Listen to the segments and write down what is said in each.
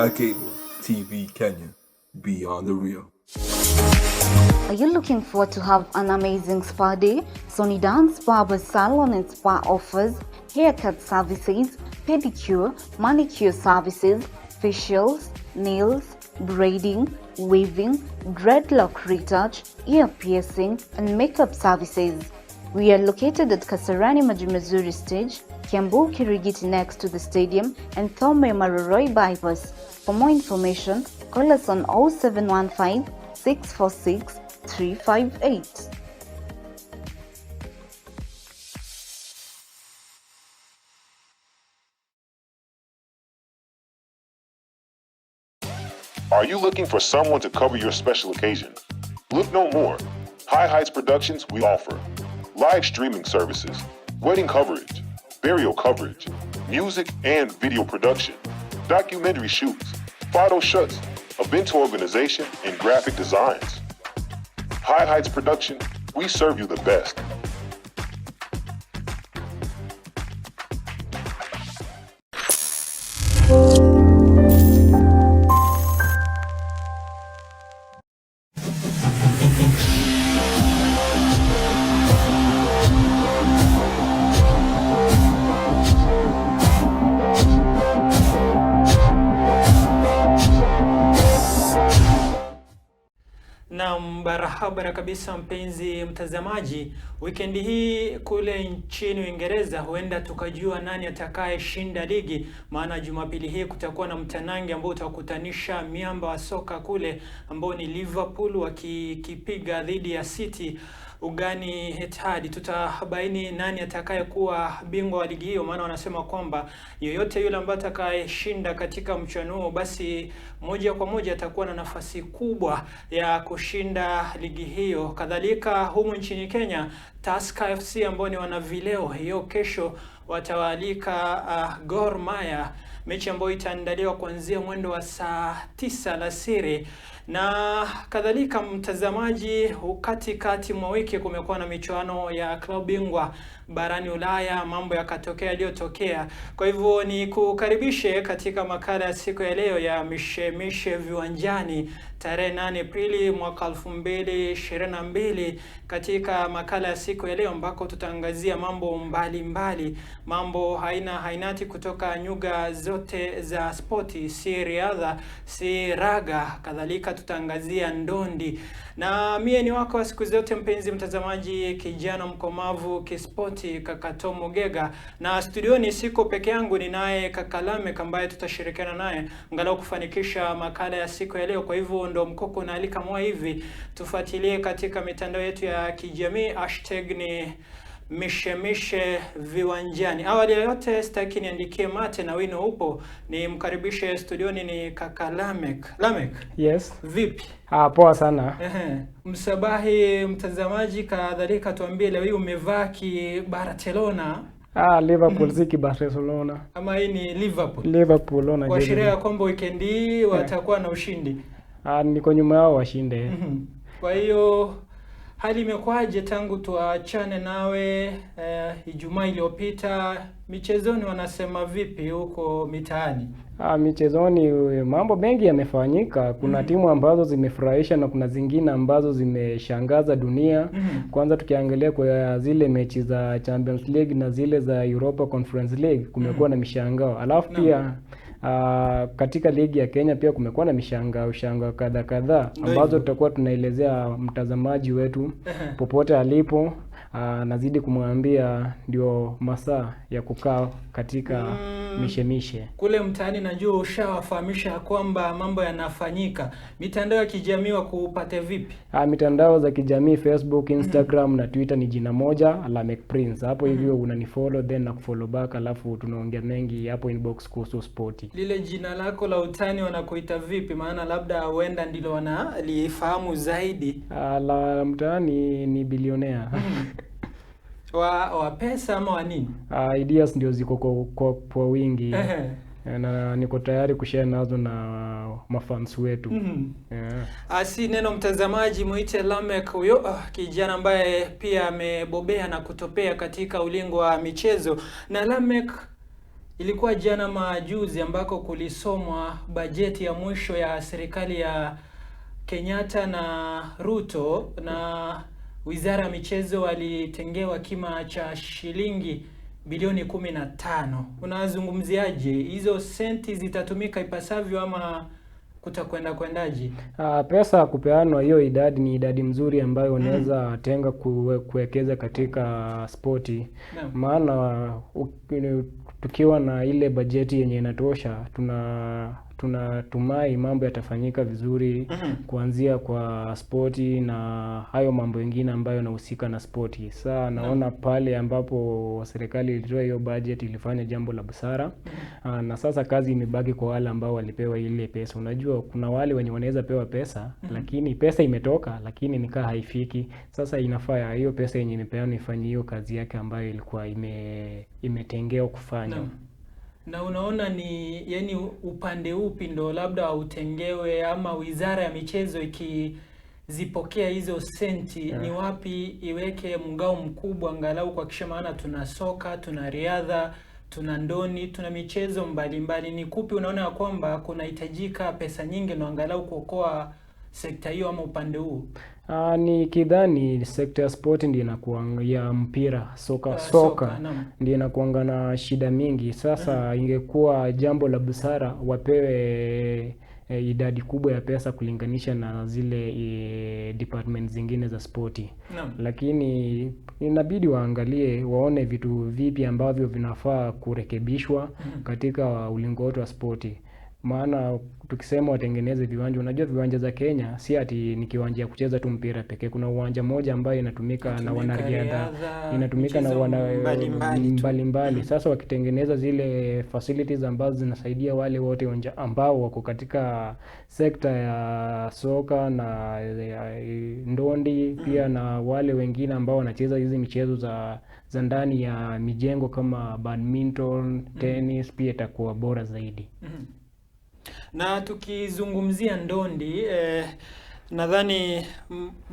Sky Cable TV Kenya, beyond the real. Are you looking forward to have an amazing spa day? Sony Dance Barber Salon and Spa offers haircut services, pedicure, manicure services, facials, nails, braiding, weaving, dreadlock retouch, ear piercing, and makeup services. We are located at Kasarani Majimazuri Stage, Kiambu Kirigiti next to the stadium, and Thome Maroroi Bypass. For more information, call us on 0715 646 358. Are you looking for someone to cover your special occasion? Look no more. High Heights Productions, we offer live streaming services, wedding coverage, burial coverage, music and video production, documentary shoots, photo shoots, event organization, and graphic designs. High Heights Production, we serve you the best. Naam, barabara kabisa mpenzi mtazamaji, wikendi hii kule nchini Uingereza huenda tukajua nani atakayeshinda ligi, maana Jumapili hii kutakuwa na mtanange ambao utakutanisha miamba wa soka kule ambao ni Liverpool wakikipiga dhidi ya City ugani Etihad. Tutabaini nani atakayekuwa bingwa wa ligi hiyo, maana wanasema kwamba yoyote yule ambaye atakayeshinda katika mchuano huo basi moja kwa moja atakuwa na nafasi kubwa ya kushinda ligi hiyo. Kadhalika humu nchini Kenya, Tusker FC ambao ni wanavileo, hiyo kesho watawaalika Gor Mahia, mechi ambayo itaandaliwa kuanzia mwendo wa saa 9 alasiri. Na kadhalika mtazamaji, katikati mwa wiki kumekuwa na michuano ya klabu bingwa barani Ulaya, mambo yakatokea yaliyotokea. Kwa hivyo ni kukaribishe katika makala ya siku ya leo ya mishemishe viwanjani tarehe 8 Aprili mwaka 2022, katika makala ya siku ya leo ambako tutaangazia mambo mbalimbali mbali, mambo haina hainati kutoka nyuga zote za spoti, si riadha, si raga, kadhalika tutaangazia ndondi. Na mie ni wako wa siku zote mpenzi mtazamaji, kijana mkomavu kispoti, kaka Tom Gega, na studioni siko peke yangu, ninaye kaka Lamek ambaye tutashirikiana naye angalau kufanikisha makala ya siku ya leo. Kwa hivyo ndo mkoko naalika mwa hivi, tufuatilie katika mitandao yetu ya kijamii, hashtag ni mishemishe viwanjani. Awali ya yote, sitaki niandikie mate na wino upo, nimkaribishe studioni ni kaka Lamek. Lamek, Yes. vipi? Ah, poa sana. Ehe, msabahi mtazamaji, kadhalika tuambie leo hii umevaa ki Barcelona Ah, Liverpool si Barcelona. ama hii ni Liverpool, Liverpool ona kuashiria ya jezi. kwamba weekend hii watakuwa na ushindi. Ah, niko nyuma yao washinde. Kwa hiyo hali imekuwaje tangu tuachane nawe Ijumaa iliyopita? Michezoni wanasema vipi huko mitaani? Ah, michezoni mambo mengi yamefanyika. Kuna timu ambazo zimefurahisha na kuna zingine ambazo zimeshangaza dunia. Kwanza tukiangalia kwa zile mechi za Champions League na zile za Europa Conference League kumekuwa na mishangao. Alafu pia katika ligi ya Kenya pia kumekuwa na mishangao shangao kadha kadhaa Ndio ambazo hivyo. tutakuwa tunaelezea mtazamaji wetu popote alipo. Nazidi kumwambia ndio masaa ya kukaa katika mishemishe. Kule mtaani najua ushawafahamisha kwamba mambo yanafanyika. Mitandao ya kijamii wakupate vipi? Mitandao za kijamii Facebook, Instagram na Twitter ni jina moja Lamek Prince. Hapo hivyo unanifollow then na kufollow back, alafu tunaongea mengi hapo inbox kuhusu spoti. Lile jina lako la utani wanakuita vipi? Maana labda huenda ndilo wanalifahamu zaidi. La mtaani ni bilionea. Wa pesa ama wa nini? Ideas ndio ziko kwa wingi. Ehe. Na niko tayari kushare nazo na mafans wetu. Yeah. Si neno mtazamaji, muite Lamek huyo kijana ambaye pia amebobea na kutopea katika ulingo wa michezo. Na Lamek, Ilikuwa jana majuzi ambako kulisomwa bajeti ya mwisho ya serikali ya Kenyatta na Ruto, na wizara ya michezo walitengewa kima cha shilingi bilioni 15. Unazungumziaje hizo senti, zitatumika ipasavyo ama kutakwenda kwendaje? Pesa kupeanwa hiyo idadi ni idadi mzuri ambayo unaweza tenga kuwekeza katika spoti. Maana tukiwa na ile bajeti yenye inatosha, tunatumai mambo yatafanyika vizuri kuanzia kwa spoti na hayo mambo mengine ambayo yanahusika na spoti. Saa naona pale ambapo serikali ilitoa hiyo budget ilifanya jambo la busara. Na sasa kazi imebaki kwa wale ambao walipewa ile pesa. Unajua kuna wale wenye wanaweza pewa pesa, lakini pesa imetoka lakini nikaa haifiki. Sasa inafaa hiyo pesa yenye imepeanwa ifanye hiyo kazi yake ambayo ilikuwa imetengewa kufanya. Na unaona ni yani upande upi ndo labda utengewe ama wizara ya michezo ikizipokea hizo senti, ni wapi iweke mgao mkubwa angalau kuhakikisha, maana tuna soka, tuna riadha, tuna ndoni, tuna michezo mbalimbali. Ni kupi unaona ya kwamba kunahitajika pesa nyingi ndo angalau kuokoa sekta hiyo ama upande huu? Nikidhani sekta ya spoti ndio inakuwa ya mpira soka, soka ndio inakuanga na shida mingi. Sasa ingekuwa jambo la busara wapewe idadi kubwa ya pesa kulinganisha na zile department zingine za spoti. Lakini inabidi waangalie waone vitu vipi ambavyo vinafaa kurekebishwa katika ulingo wote wa spoti. Maana tukisema watengeneze viwanja, unajua viwanja za Kenya si ati ni kiwanja ya kucheza tu mpira pekee. Kuna uwanja mmoja ambayo inatumika na wanariadha, inatumika na wana mbalimbali. Sasa wakitengeneza zile facilities ambazo zinasaidia wale wote ambao wako katika sekta ya soka na ndondi pia na wale wengine ambao wanacheza hizi michezo za ndani ya mijengo kama badminton, tennis, pia itakuwa bora zaidi. Na tukizungumzia ndondi, nadhani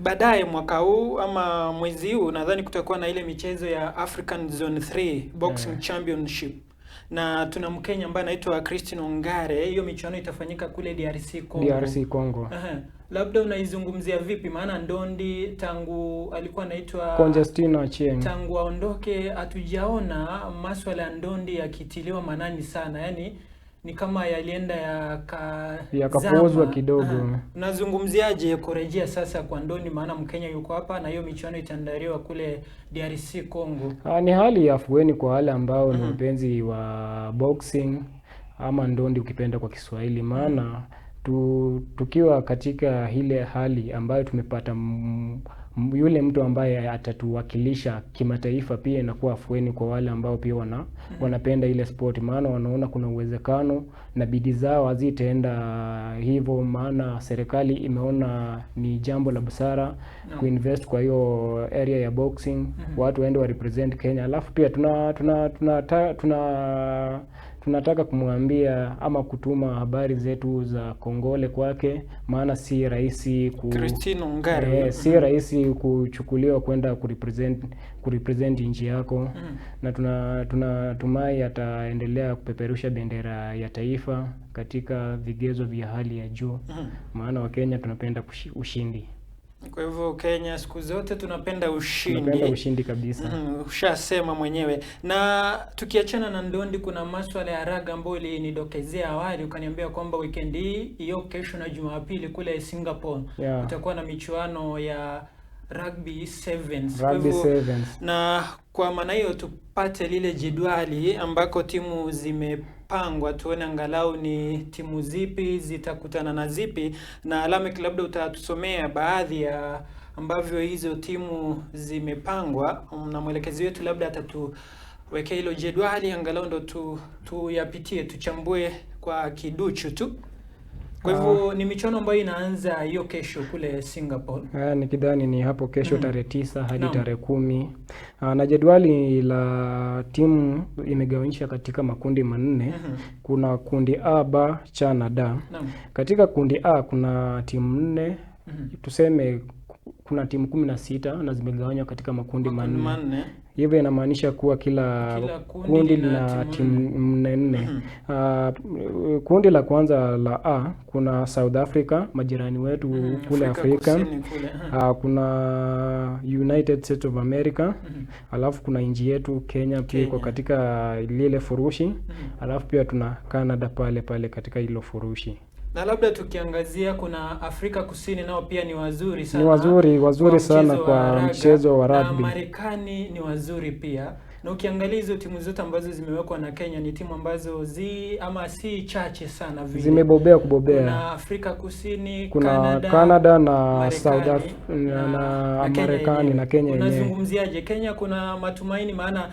baadaye mwaka huu ama mwezi huu nadhani kutakuwa na ile michezo ya African Zone 3 Boxing Championship, na tuna Mkenya ambaye anaitwa Christine Ongare. Hiyo michuano itafanyika kule DRC Congo. DRC Congo. Labda unaizungumzia vipi? Maana ndondi tangu alikuwa anaitwa Conjestina Achieng, tangu aondoke hatujaona maswala ya ndondi yakitiliwa manani sana, yani ni kama yalienda yakapuuzwa kidogo. Unazungumziaje kurejea sasa kwa ndondi, maana Mkenya yuko hapa na hiyo michuano itaandaliwa kule DRC Congo? Ni hali ya afueni kwa wale ambao ni wapenzi wa boxing ama ndondi ukipenda kwa Kiswahili, maana tukiwa katika ile hali ambayo tumepata yule mtu ambaye atatuwakilisha kimataifa, pia inakuwa afueni kwa wale ambao pia wanapenda ile sport, maana wanaona kuna uwezekano na bidii zao hazitaenda hivyo, maana serikali imeona ni jambo la busara kuinvest kwa hiyo area ya boxing, watu waende wa represent Kenya. Alafu pia tunataka kumwambia ama kutuma habari zetu za kongole kwake, maana si rahisi Christine Ongare, si rahisi kuchukuliwa kwenda kurepresent nchi yako, na tunatumai ataendelea kupeperusha bendera ya taifa katika vigezo vya hali ya juu, maana Wakenya tunapenda ushindi. Kwa hivyo Kenya siku zote tunapenda ushindi. Tunapenda ushindi kabisa. Ushasema mwenyewe. Na tukiachana na ndondi, kuna maswala ya raga ambayo ulinidokezea awali, ukaniambia kwamba weekend hii hiyo kesho na Jumapili kule Singapore kutakuwa na michuano ya Rugby Sevens. Rugby Sevens. Na kwa maana hiyo tupate lile jedwali ambako timu zimepangwa, tuone angalau ni timu zipi zitakutana na zipi, na Lameck, labda utatusomea baadhi ya ambavyo hizo timu zimepangwa, na mwelekezi wetu labda atatuwekea hilo jedwali angalau ndo tuyapitie, tuchambue kwa kiduchu tu. Kwa hivyo ni michuano ambayo inaanza hiyo kesho kule Singapore. Nikidhani ni hapo kesho tarehe 9 hadi tarehe 10. Na jedwali la timu imegawanyishwa katika makundi manne. Kuna kundi A, B, C na D. Katika kundi A kuna timu 4. Tuseme Kuna timu 16 na zimegawanywa katika makundi Makundi 4. 4. Hivyo inamaanisha kuwa kila kundi lina timu timu 4. Kundi la kwanza la A kuna South Africa, majirani wetu kule Afrika. Kusini kule. Kuna United States of America, alafu kuna nchi yetu Kenya pia iko katika lile furushi, alafu pia tuna Canada pale pale katika hilo furushi. Na labda tukiangazia kuna Afrika Kusini nao pia ni wazuri sana. Ni wazuri sana kwa mchezo wa rugby. Na Marekani ni wazuri pia. Na ukiangalia hizo timu zote ambazo zimewekwa na Kenya ni timu ambazo si chache sana vile. Zimebobea kubobea. Kuna Afrika Kusini, kuna Canada na Marekani, South Africa na Marekani na Kenya yenyewe. Unazungumziaje Kenya? Kuna matumaini maana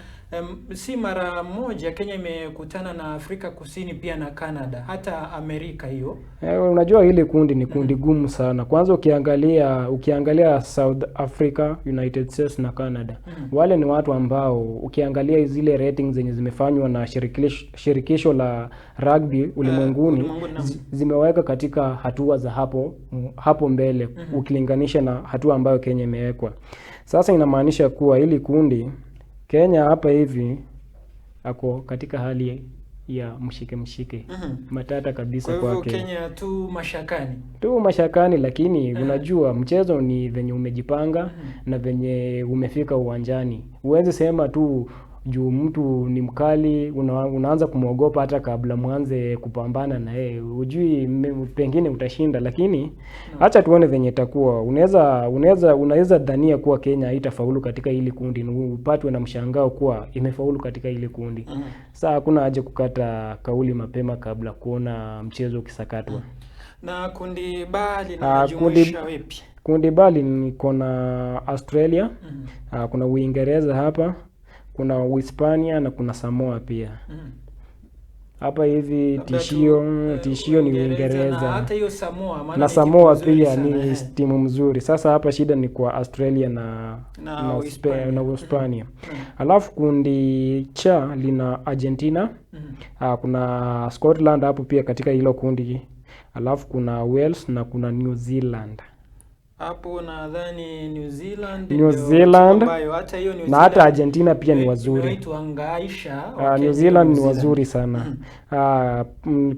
si mara moja Kenya imekutana na Afrika Kusini pia na Canada, hata Amerika hiyo. Unajua hili kundi ni kundi gumu sana. Kwanza ukiangalia South Africa, United States na Canada. Wale ni watu ambao ukiangalia zile ratings zenye zimefanywa na shirikisho la rugby ulimwenguni zimeweka katika hatua za hapo mbele ukilinganisha na hatua ambayo Kenya imewekwa. Sasa inamaanisha kuwa hili kundi Kenya hapa hivi ako katika hali ya mshike matata kabisa kwake. Kwa Kenya tu mashakani. Tu mashakani, lakini unajua mchezo ni venye umejipanga na venye umefika uwanjani. Huwezi sema tu juu mtu ni mkali unaanza kumwogopa hata kabla mwanze kupambana na yeye. Hujui pengine utashinda, lakini acha tuone venye itakuwa. Unaweza dhania kuwa Kenya haitafaulu katika hili kundi, upatwe na mshangao kuwa imefaulu katika hili kundi. Sasa hakuna haja kukata kauli mapema kabla kuona mchezo ukisakatwa. Na kundi B linajumuisha wapi? Kundi B liko na Australia, kuna Uingereza hapa, kuna Uhispania na kuna Samoa pia. Hapa hivi tishio ni Uingereza. Na hata hiyo Samoa, maana na Samoa pia ni timu mzuri. Sasa hapa shida ni kwa Australia na Uhispania. Alafu kundi cha lina Argentina. Kuna Scotland hapo pia katika hilo kundi. Alafu kuna Wales na kuna New Zealand. Hapo nadhani New Zealand ambayo hata hiyo New Zealand na hata Argentina pia ni wazuri. New Zealand ni wazuri sana.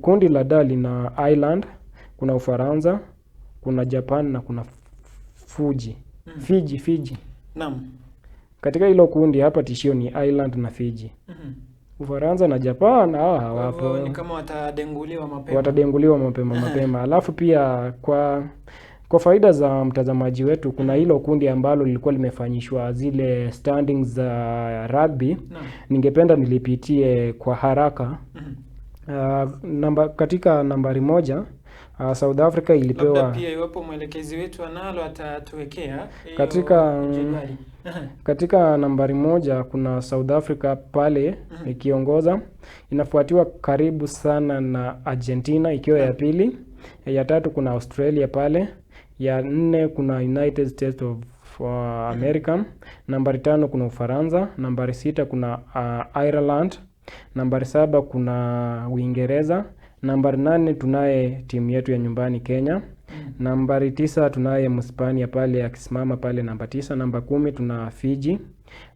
Kundi la D lina Ireland, kuna Ufaransa, kuna Japan na kuna Fiji. Naam. Katika hilo kundi hapa tishio ni Ireland na Fiji. Ufaransa na Japan hawapo. Ni kama watadenguliwa mapema. Watadenguliwa mapema. Alafu pia kwa faida za mtazamaji wetu, kuna hilo kundi ambalo lilikuwa limefanyishwa zile standings za rugby. Ningependa nilipitie kwa haraka. Katika nambari 1, South Africa ilipewa. Labda pia iwapo mwelekezi wetu analo atatuwekea Katika nambari 1 kuna South Africa pale ikiongoza, inafuatiwa karibu sana na Argentina ikiwa ya pili. Ya tatu kuna Australia pale, ya 4 kuna United States of America, nambari 5 kuna Ufaransa, nambari 6 kuna Ireland, nambari 7 kuna Uingereza, nambari 8 tunaye timu yetu ya nyumbani Kenya, nambari 9 tunaye Mhispania pale akisimama pale namba 9, namba 10 tuna Fiji,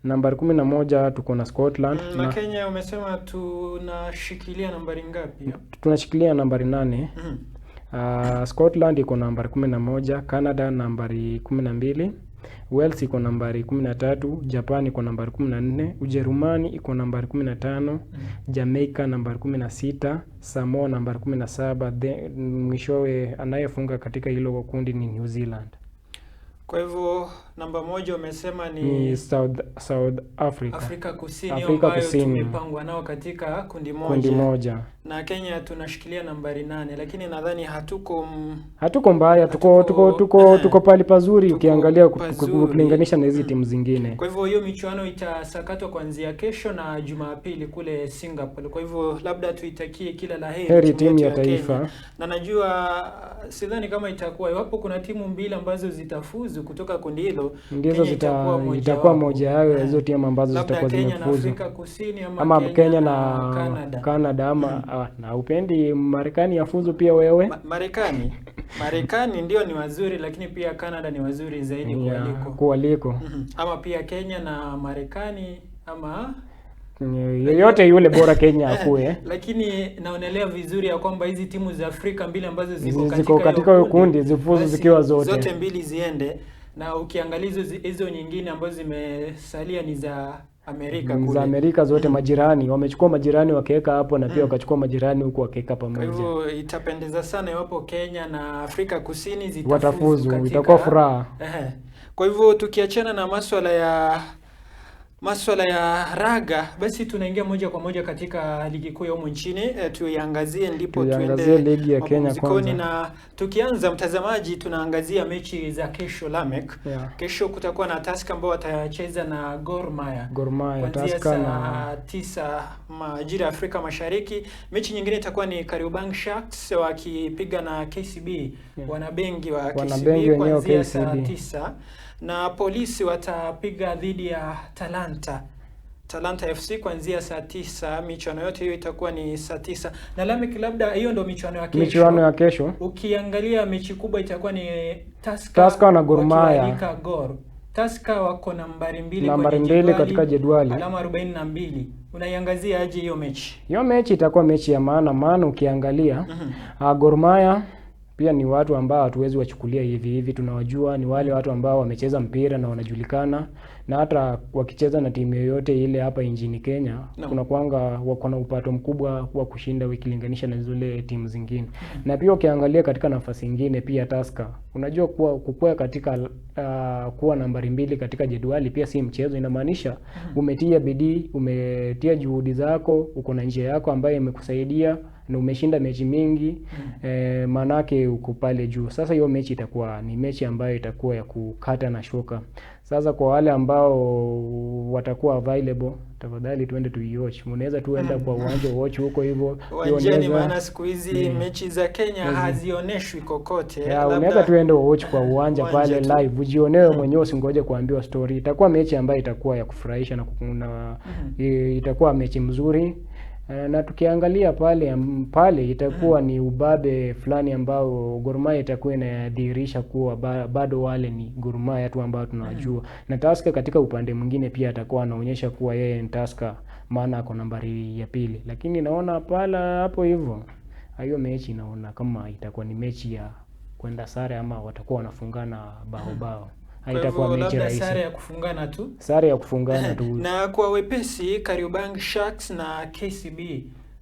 nambari 11 tuko na Scotland. Na Kenya umesema tunashikilia nambari ngapi? Tunashikilia nambari 8. Scotland iko nambari 11, Canada nambari 12, Wales iko nambari 13, Japan iko nambari 14, Ujerumani iko nambari 15, Jamaica nambari 16, Samoa nambari 17. Mwishowe anayefunga katika hilo kundi ni New Zealand. Kwa hivyo namba 1 umesema ni South Africa. Afrika Kusini ambayo tumepangwa nao katika kundi moja. Na Kenya tunashikilia nambari 8, lakini nadhani hatuko mbaya, tuko pali pazuri ukiangalia ukilinganisha na hizi timu zingine. Kwa hivyo hiyo michuano itasakatwa kuanzia kesho na Jumapili kule Singapore. Kwa hivyo labda tuitakie kila la heri timu ya taifa. Kenya. Na najua sidhani kama itakuwa iwapo kuna timu mbili ambazo zitafuzu kutoka kundi hilo. kando, Ndizo Kenya itakuwa moja itakuwa wapo. moja yao ya hizo timu ambazo Labda zitakuwa Kenya na zimefuzu. Afrika Kusini ama, Ama Kenya na na Canada. Canada ama na upendi Marekani yafuzu pia wewe? Marekani Marekani ndio ni wazuri, lakini pia Canada ni wazuri zaidi Ya, kuwaliko. kuwaliko. Ama pia Kenya na Marekani ama Yeyote yule bora Kenya akue. Lakini naonelea vizuri ya kwamba hizi timu za Afrika mbili ambazo ziko Ziko katika hiyo kundi, zifuzu basi zikiwa zote. zote mbili ziende, na ukiangalia hizo nyingine ambazo zimesalia ni za Amerika kule. Za Amerika zote majirani wamechukua majirani wakiweka hapo na pia wakachukua majirani huku wakiweka Kwa pamoja. hivyo itapendeza sana iwapo Kenya na Afrika Kusini zitafuzu Watafuzu, katika... itakuwa furaha. Ehe. Kwa hivyo tukiachana na maswala ya raga, basi tunaingia moja kwa moja katika ligi kuu ya humu nchini. Tuiangazie ndipo Tuiangazie tuende ligi ya Kenya mapumzikoni. kwanza. Na tukianza, mtazamaji, tunaangazia mechi za kesho Lamek. Yeah. Kesho kutakuwa na Tusker ambao watacheza na Gor Mahia. Gor Mahia, Kuanzia Tusker saa na 9 majira ya Afrika Mashariki. Mechi nyingine itakuwa ni Kariobangi Sharks wakipiga na KCB, Yeah. wanabengi wa Wanabengi KCB wenyewe kuanzia saa KCB. 9, na polisi watapiga dhidi ya Talanta FC kuanzia saa 9. Michuano yote hiyo itakuwa ni saa 9. Na Lamek, labda hiyo ndio michuano ya kesho. Michuano ya kesho. Ukiangalia mechi kubwa itakuwa ni Tusker, Tusker na Gor Mahia. wakiwaalika Gor. Tusker wako nambari 2 Nambari 2 katika jedwali. alama 42. Unaiangazia aje hiyo mechi? Hiyo mechi itakuwa mechi ya maana, maana ukiangalia Gor Mahia pia ni watu ambao hatuwezi wachukulia hivi hivi, tunawajua ni wale watu ambao wamecheza mpira na wanajulikana, na hata wakicheza na timu yoyote ile hapa nchini Kenya Naam. kuna kwanga wako na upato mkubwa wa kushinda ukilinganisha na zile timu zingine. Na pia ukiangalia katika nafasi nyingine pia Tusker, unajua kuwa kukua katika kuwa nambari 2 katika jedwali pia si mchezo. Inamaanisha umetia bidii, umetia juhudi zako, uko na njia yako ambayo imekusaidia na umeshinda mechi mingi, maanake uko pale juu. Sasa hiyo mechi itakuwa ni mechi ambayo itakuwa ya kukata na shoka. Sasa kwa wale ambao watakuwa available, tafadhali tuende tuiwatch. Unaweza tuenda kwa uwanja watch huko hivyo. Pia Uwanjani, maana siku hizi mechi za Kenya hazioneshwi kokote. Unaweza tuende watch kwa uwanja pale tu. live, ujionewe mwenyewe, usingoje kuambiwa story. Itakuwa mechi ambayo itakuwa ya kufurahisha na itakuwa mechi mzuri. Na tukiangalia pale pale itakuwa ni ubabe fulani ambao Gor Mahia itakuwa inadhihirisha kuwa bado wale ni Gor Mahia tu ambao tunawajua. Na Tusker katika upande mwingine pia atakuwa anaonyesha kuwa yeye ni Tusker, maana ako nambari ya 2. Lakini naona pala hapo hivyo hiyo mechi naona kama itakuwa ni mechi ya kwenda sare ama watakuwa wanafungana bao bao. Haitakuwa mechi labda rahisi. Sare ya kufungana tu. Sare ya kufungana tu. Na kwa wepesi Kariobangi Sharks na KCB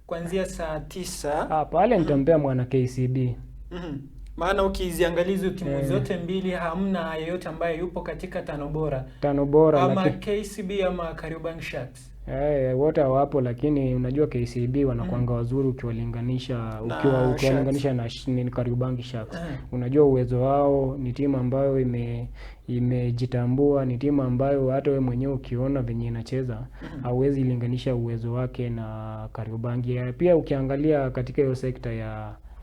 kuanzia saa 9. Pale nitampea mwana KCB. Maana ukiziangalia hizo timu zote mbili hamna yeyote ambaye yupo katika tano bora. Tano bora ama lakini KCB ama Kariobangi Sharks. Wote hawapo, lakini unajua KCB wanakuanga wazuri ukiwalinganisha ukiwalinganisha na Kariobangi Sharks. Unajua uwezo wao, ni timu ambayo imejitambua, ni timu ambayo hata wewe mwenyewe ukiona venye inacheza hauwezi linganisha uwezo wake na Kariobangi. Pia ukiangalia katika hiyo sekta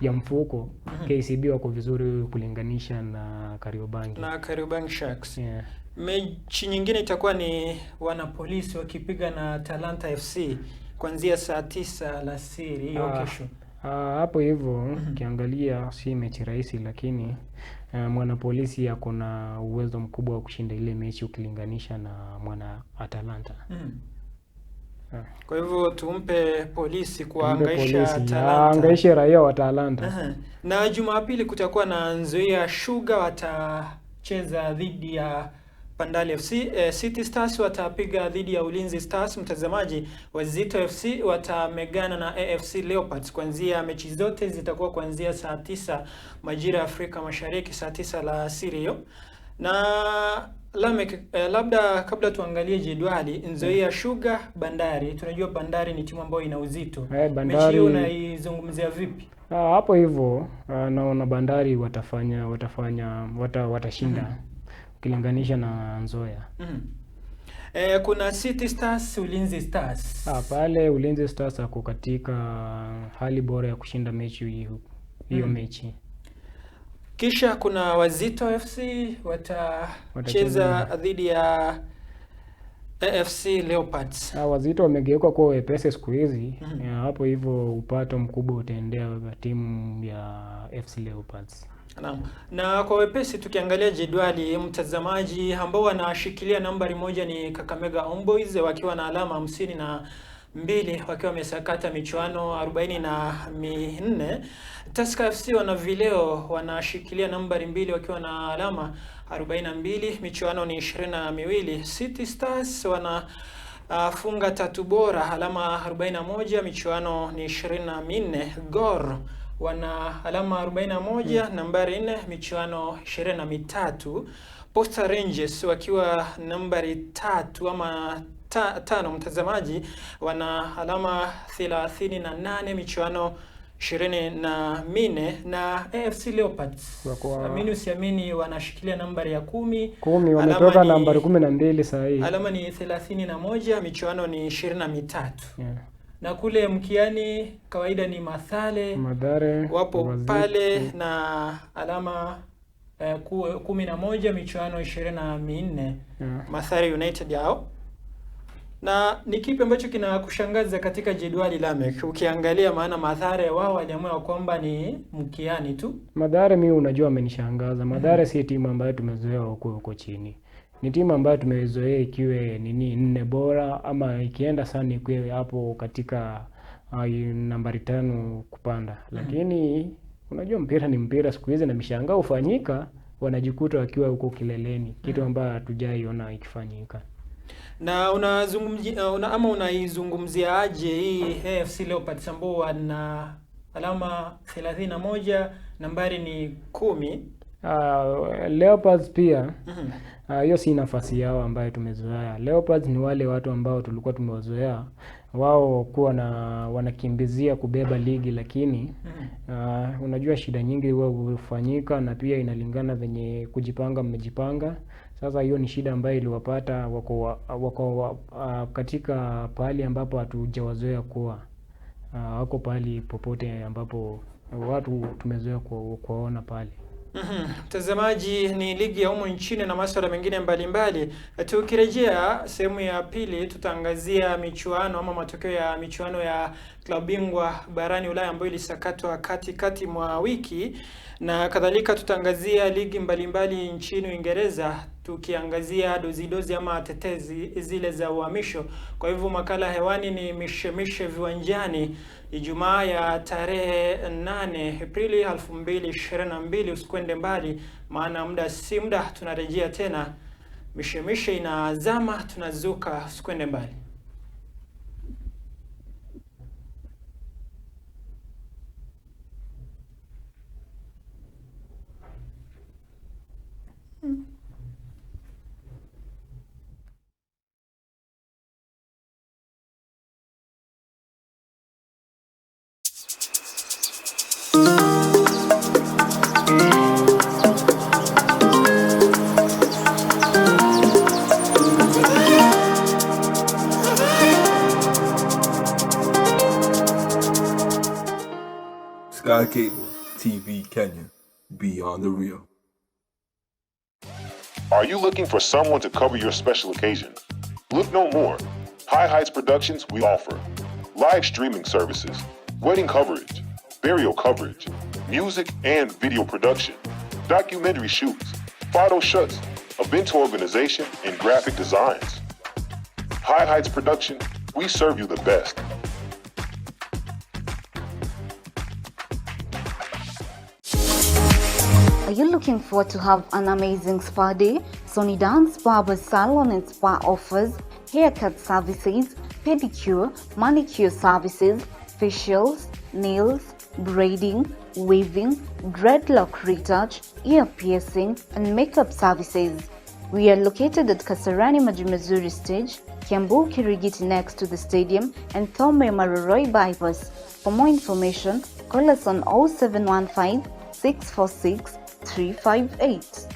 ya mfuko, KCB wako vizuri kulinganisha na Kariobangi. Na Kariobangi Sharks. Yeah. Mechi nyingine itakuwa ni wanapolisi wakipiga na Talanta FC kuanzia saa 9 alasiri hiyo kesho. Hapo hivyo ukiangalia si mechi rahisi, lakini mwanapolisi ako na uwezo mkubwa wa kushinda ile mechi ukilinganisha na mwana Atalanta. Kwa hivyo tumpe polisi kuangaisha Talanta. Aangaishe raia wa Talanta. Na Jumapili kutakuwa na Nzoia Sugar watacheza dhidi ya Bandari FC. City Stars watapiga dhidi ya Ulinzi Stars. Mtazamaji, Wazito FC watamegana na AFC Leopards. Kuanzia mechi zote zitakuwa kuanzia saa 9 majira ya Afrika Mashariki, saa 9 alasiri hiyo. Na Lamek, labda kabla tuangalie jedwali, Nzoia Sugar, Bandari. Tunajua Bandari ni timu ambayo ina uzito. Bandari... Mechi hiyo unaizungumzia vipi? Hapo hivyo naona Bandari watashinda ukilinganisha na Nzoia. Kuna City Stars, Ulinzi Stars. Pale Ulinzi Stars ako katika hali bora ya kushinda mechi hiyo mechi. Kisha kuna Wazito FC watacheza dhidi ya AFC Leopards. Wazito wamegeuka kuwa wepesi siku hizi. Hapo hivyo upato mkubwa utaendea timu ya FC Leopards. Naam. Na kwa wepesi tukiangalia jedwali, mtazamaji, ambao wanashikilia nambari 1 ni Kakamega Homeboys wakiwa na alama 52 wakiwa wamesakata michuano 44. Tusker FC wana vileo wanashikilia nambari 2 wakiwa na alama 42, michuano ni 22. City Stars wana funga 3 bora, alama 41, michuano ni 24. Gor wana alama 41, nambari 4, michuano 23. Posta Rangers wakiwa nambari 3 ama 5, mtazamaji, wana alama 38, michuano 24. Na AFC Leopards, amini usiamini, wanashikilia nambari ya 10. 10 wametoka nambari 12 sasa hii. Alama ni 31, michuano ni 23. Na kule mkiani kawaida ni Mathare wapo Wazito pale na alama 11, michuano 24. Mathare United yao. Na ni kipi ambacho kinakushangaza katika jedwali Lameck? Ukiangalia, maana Mathare wao waliamua kwamba ni mkiani tu. Mathare mimi unajua amenishangaza. Mathare si timu ambayo tumezoea huko chini. Ni timu ambayo tumezoea ikiwe nini 4 bora ama ikienda sana ikiwe hapo katika nambari 5 kupanda. Lakini unajua mpira ni mpira siku hizi, na mishangao hufanyika, wanajikuta wakiwa huko kileleni, kitu ambayo hatujaiona ikifanyika. Na unaizungumzia aje hii AFC Leopards ambao wana alama 31, nambari ni 10? Leopards pia hiyo si nafasi yao ambayo tumezoea. Leopards ni wale watu ambao tulikuwa tumewazoea wao kuwa na wanakimbizia kubeba ligi, lakini unajua shida nyingi huwa hufanyika, na pia inalingana venye kujipanga mmejipanga. Sasa hiyo ni shida ambayo iliwapata, wako katika pahali ambapo hatujawazoea kuwa. Wako pahali popote ambapo watu tumezoea kuwaona pale. Mtazamaji, ni ligi ya humu nchini na masuala mengine mbalimbali. Tukirejea sehemu ya pili, tutaangazia michuano ama matokeo ya michuano ya klabu bingwa barani Ulaya ambayo ilisakatwa katikati mwa wiki, na kadhalika tutaangazia ligi mbalimbali nchini Uingereza, tukiangazia dozi ama tetezi zile za uhamisho. Kwa hivyo makala hewani ni Mishemishe Viwanjani, Ijumaa ya tarehe 8 Aprili 2022. Usikwende mbali, maana muda si muda tunarejea tena. Mishemishe inazama, tunazuka. Usikwende mbali. Sky Cable TV Kenya, beyond the real. Are you looking for someone to cover your special occasion? Look no more. High Heights Productions, we offer live streaming services, wedding coverage, burial coverage, music and video production, documentary shoots, photo shoots, event organization, and graphic designs. High Heights Production, we serve you the best. Are you looking forward to have an amazing spa day? Sony Dance Barber Salon and Spa offers haircut services, pedicure, manicure services, facials, nails, braiding, weaving, dreadlock retouch, ear piercing, and makeup services. We are located at Kasarani Majimazuri Stage, Kiambu Kirigiti next to the stadium, and Thome Maroroi Bypass. For more information, call us on 0715 646 358.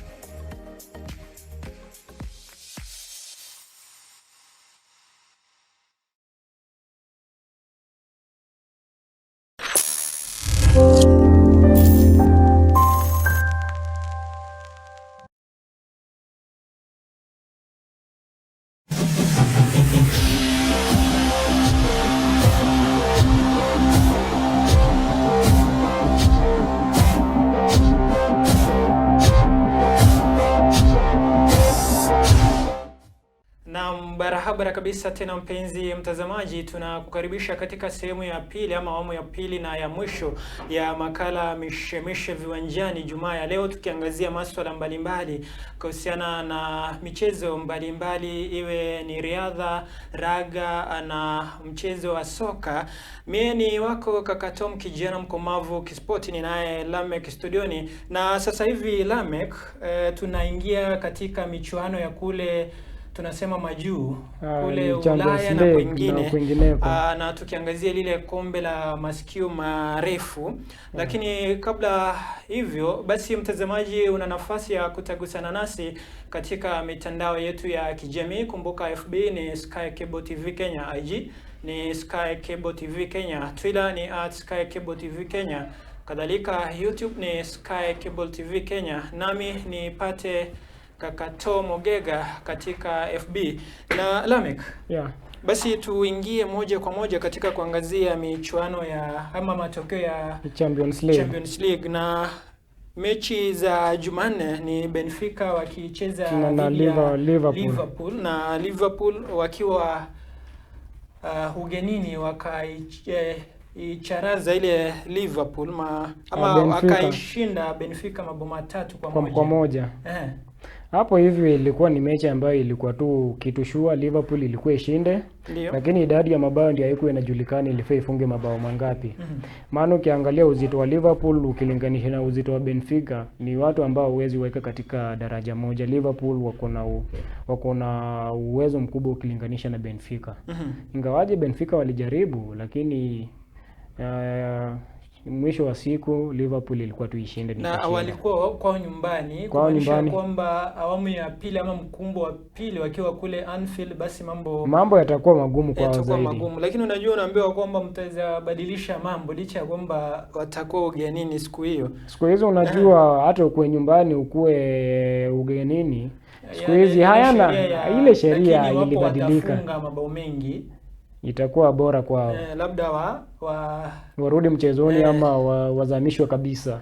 Kabisa tena mpenzi mtazamaji, tunakukaribisha katika sehemu ya pili ama awamu ya pili na ya mwisho ya makala Mishemishe Viwanjani Jumaa ya leo, tukiangazia masuala mbalimbali kuhusiana na michezo mbalimbali, iwe ni riadha, raga na mchezo wa soka. Mie ni wako kaka Tom, kijana mkomavu kispoti, ninaye Lamek studioni, na sasa hivi Lamek, tunaingia katika michuano ya kule tunasema majuu kule Ni Champions Ulaya na League kwingine na kwingineko. Na tukiangazia lile kombe la masikio marefu. Lakini kabla hivyo basi, mtazamaji, una nafasi ya kutagusana nasi katika mitandao yetu ya kijamii. Kumbuka FB ni Sky Cable TV Kenya, IG ni Sky Cable TV Kenya, Twitter ni at Sky Cable TV Kenya, kadhalika YouTube ni Sky Cable TV Kenya. Nami nipate kaka Tom Ogega katika FB na Lamek. Yeah. Basi tuingie moja kwa moja katika kuangazia michuano ya ama matokeo ya Champions League. Champions League na mechi za Jumanne ni Benfica wakicheza Na dhidi ya Liverpool. Liverpool na Liverpool wakiwa ugenini wakaicharaza ile Liverpool ama Benfica. wakaishinda Benfica mabao matatu kwa moja. Kwa moja. Hapo hivi ilikuwa ni mechi ambayo ilikuwa tu kitu shua, Liverpool ilikuwa ishinde, Ndio. lakini idadi ya mabao ndio haikuwa inajulikana ilifaa ifunge mabao mangapi. Maana ukiangalia uzito wa Liverpool ukilinganisha na uzito wa Benfica ni watu ambao huwezi weka katika daraja moja. Liverpool wako na uwezo mkubwa ukilinganisha na Benfica. Ingawaje Benfica walijaribu, lakini mwisho wa siku Liverpool ilikuwa tu ishinde Na nikashinda. walikuwa kwao nyumbani, Kwao kumaanisha nyumbani. kwamba awamu ya pili ama mkumbo wa pili wakiwa kule Anfield, basi mambo Mambo yatakuwa magumu kwao yatakuwa zaidi. magumu, lakini unajua, unaambiwa kwamba mtaweza badilisha mambo licha ya kwamba watakuwa ugenini siku hiyo. Siku hizi unajua hata ukuwe nyumbani ukuwe ugenini, siku Yale- hizi ile hayana sheria ya- ile sheria lakini iwapo ilibadilika, watafunga mabao mengi itakuwa bora kwao labda wa warudi mchezoni ama wazamishwe kabisa.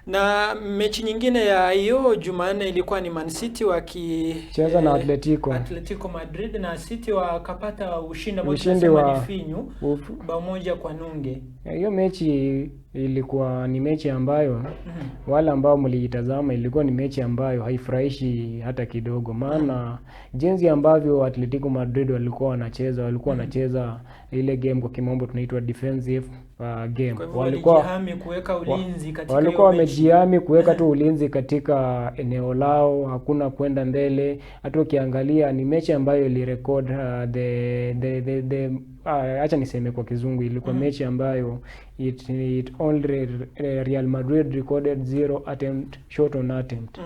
Na mechi nyingine ya hiyo Jumanne ilikuwa ni Man City Cheza na Atletico. Atletico Madrid na City wakapata ushindi ambao Ushindi tunasema ni finyu bao 1-0. Hiyo mechi ilikuwa ni mechi ambayo wale ambao mliitazama, ilikuwa ni mechi ambayo haifurahishi hata kidogo, maana jinsi ambavyo Atletico Madrid walikuwa wanacheza, walikuwa wanacheza ile game kwa kimombo tunaitwa defensive game. Kwa hivyo Walikuwa walijihami kuweka ulinzi katika walikuwa hiyo mechi. wamejihami kuweka tu ulinzi katika eneo lao, hakuna kwenda mbele. Hata ukiangalia ni mechi ambayo ilirecord the acha niseme kwa kizungu, ilikuwa mechi ambayo it only Real Madrid recorded 0 attempt shot on attempt.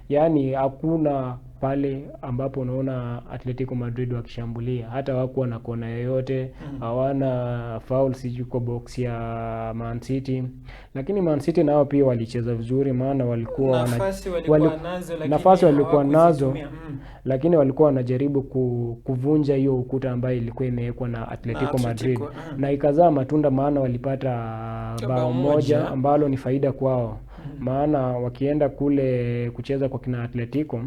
Yaani hakuna pale ambapo unaona Atletico Madrid wakishambulia, hata hawakuwa na kona yoyote, hawana foul sijui kwa box ya Man City. Lakini Man City nao pia walicheza vizuri, maana walikuwa Nafasi walikuwa nazo, lakini nafasi walikuwa nazo, hawakuzitumia. Lakini walikuwa wanajaribu kuvunja hiyo ukuta ambayo ilikuwa imewekwa na Atletico Madrid, Atletico, na ikazaa matunda, maana walipata bao moja. moja ambalo ni faida kwao, maana wakienda kule kucheza kwa kina Atletico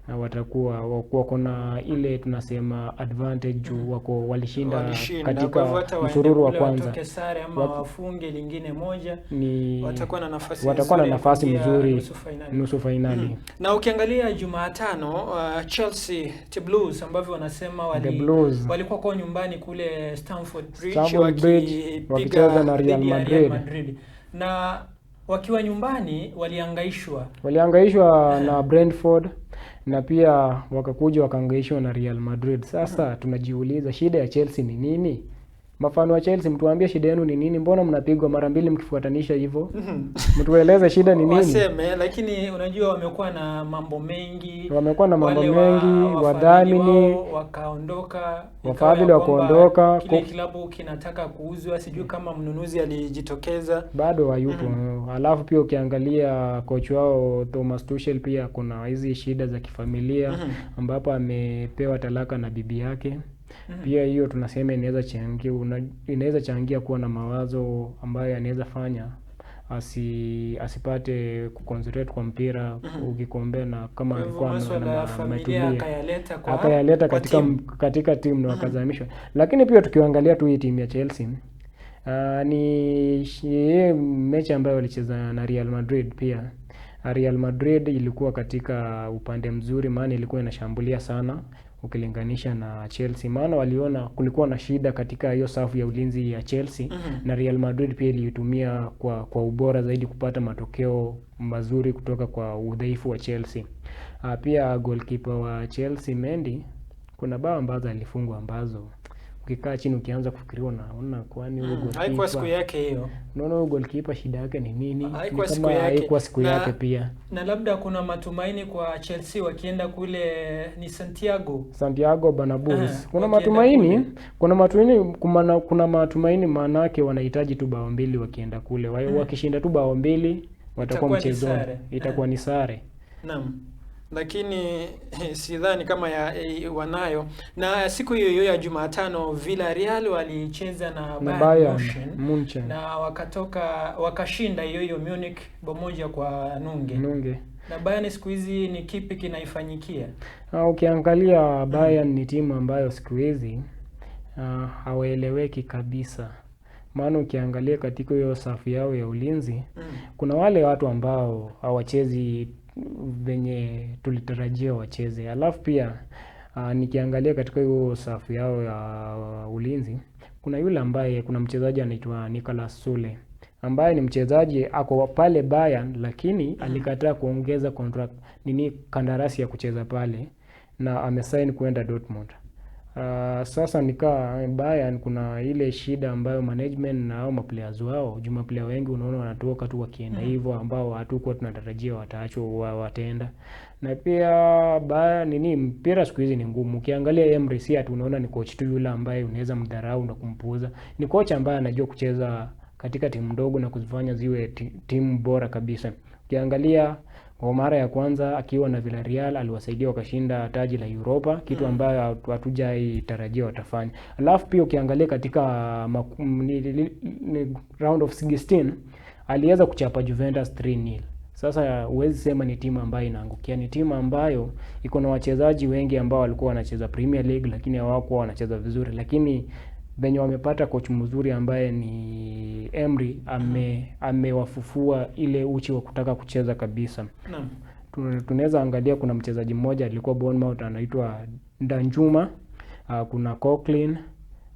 na watakuwa wako na ile tunasema advantage juu wako walishinda Walishinda. Kwa katika hivyo hata waende msururu wa kule kwanza watoke sare ama wafunge lingine moja, ni watakuwa na nafasi watakuwa na nzuri ya nafasi kuingia mzuri nusu fainali. nusu fainali. Na ukiangalia Jumatano, Chelsea the Blues ambavyo wanasema The Blues. walikuwa kwao nyumbani kule Stamford Bridge Stamford Bridge, wakipiga wakicheza na Real dhidi ya Madrid. Madrid. Na wakiwa nyumbani walihangaishwa. Walihangaishwa na Brentford na pia wakakuja wakahangaishwa na Real Madrid. Sasa tunajiuliza shida ya Chelsea ni nini? Mafano wa Chelsea, mtuambie shida yenu ni nini? Mbona mnapigwa mara mbili mkifuatanisha hivyo? Mtueleze shida ni nini? Waseme, lakini unajua wamekuwa na mambo mengi, Wamekuwa na mambo Wale mengi, wafadhili wadhamini wao wakaondoka, ikawa wafadhili ya kwamba wakaondoka, kile kilabu kinataka kuuzwa, sijui kama mnunuzi alijitokeza. bado hayupo. Alafu pia ukiangalia coach wao Thomas Tuchel pia kuna hizi shida za kifamilia ambapo amepewa talaka na bibi yake. Pia hiyo tunasema inaweza changia kuwa na mawazo ambayo yanaweza fanya asipate kuconcentrate kwa mpira ukicompare na kama Kwa hivyo angekuwa maswala ya familia ametulia akayaleta kwa akayaleta kwa katika timu. katika timu na wakazamishwa. Lakini pia tukiangalia tu hii timu ya Chelsea, ni mechi ambayo walicheza na Real Madrid pia. Real Madrid ilikuwa katika upande mzuri, maana ilikuwa inashambulia sana ukilinganisha na Chelsea, maana waliona kulikuwa na shida katika hiyo safu ya ulinzi ya Chelsea na Real Madrid pia iliitumia kwa ubora zaidi kupata matokeo mazuri kutoka kwa udhaifu wa Chelsea. Pia goalkeeper wa Chelsea Mendy, kuna bao ambazo alifungwa ambazo ukikaa chini ukianza kufikiria unaona kwani huyo Haikuwa siku goalkeeper, yake hiyo. unaona huyo goalkeeper shida yake ni nini? Ni Haikuwa siku kama yake. haikuwa siku Na yake pia. na labda kuna matumaini kwa Chelsea wakienda kule ni Santiago. Santiago Bernabeu. Kuna Wakienda matumaini, kule. kuna matumaini maanake wanahitaji tu bao mbili wakienda kule. Wakishinda tu bao mbili watakuwa Itakuwa ni mchezoni. sare. Itakuwa ni sare. Naam. Lakini sidhani kama wanayo. Na siku hiyo hiyo ya Jumatano Villarreal walicheza na Na Bayern Bayern Munchen Munchen. na wakatoka wakashinda hiyo hiyo Munich bao 1-0. Nunge. Na Bayern siku hizi ni kipi kinaifanyikia? Ukiangalia Bayern ni timu ambayo siku hizi hawaeleweki kabisa. Maana ukiangalia katika hiyo safu yao ya ulinzi kuna wale watu ambao hawachezi venye tulitarajia wacheze. Alafu pia nikiangalia katika hiyo safu yao ya ulinzi kuna yule ambaye, kuna mchezaji anaitwa Nicolas Sule ambaye ni mchezaji ako pale Bayern, lakini alikataa kuongeza contract nini kandarasi ya kucheza pale na amesign kwenda Dortmund. Sasa nikaa Bayern kuna ile shida ambayo management na hao maplayers wao, juu maplayer wengi unaona wanatoka tu wakienda hivyo, ambao hatukuwa tunatarajia wataachwa wataenda. Na pia Bayern nini, mpira siku hizi ni ngumu. Ukiangalia Emery si ati unaona ni coach tu yule ambaye unaweza mdharau na kumpuuza. Ni coach ambaye anajua kucheza katika timu ndogo na kuzifanya ziwe timu bora kabisa. Ukiangalia kwa mara ya kwanza akiwa na Villarreal aliwasaidia wakashinda taji la Europa, kitu ambayo hatujaitarajia watafanya. Alafu pia ukiangalia katika round of 16 aliweza kuchapa Juventus 3-0. Sasa huwezi sema ni timu ambayo inaangukia, ni timu ambayo iko na wachezaji wengi ambao walikuwa wanacheza Premier League lakini hawakuwa wanacheza vizuri, lakini venye wamepata coach mzuri ambaye ni Emery amewafufua ile uchi wa kutaka kucheza kabisa. Naam. Tunaweza angalia kuna mchezaji mmoja alikuwa Bournemouth anaitwa Danjuma, kuna Coquelin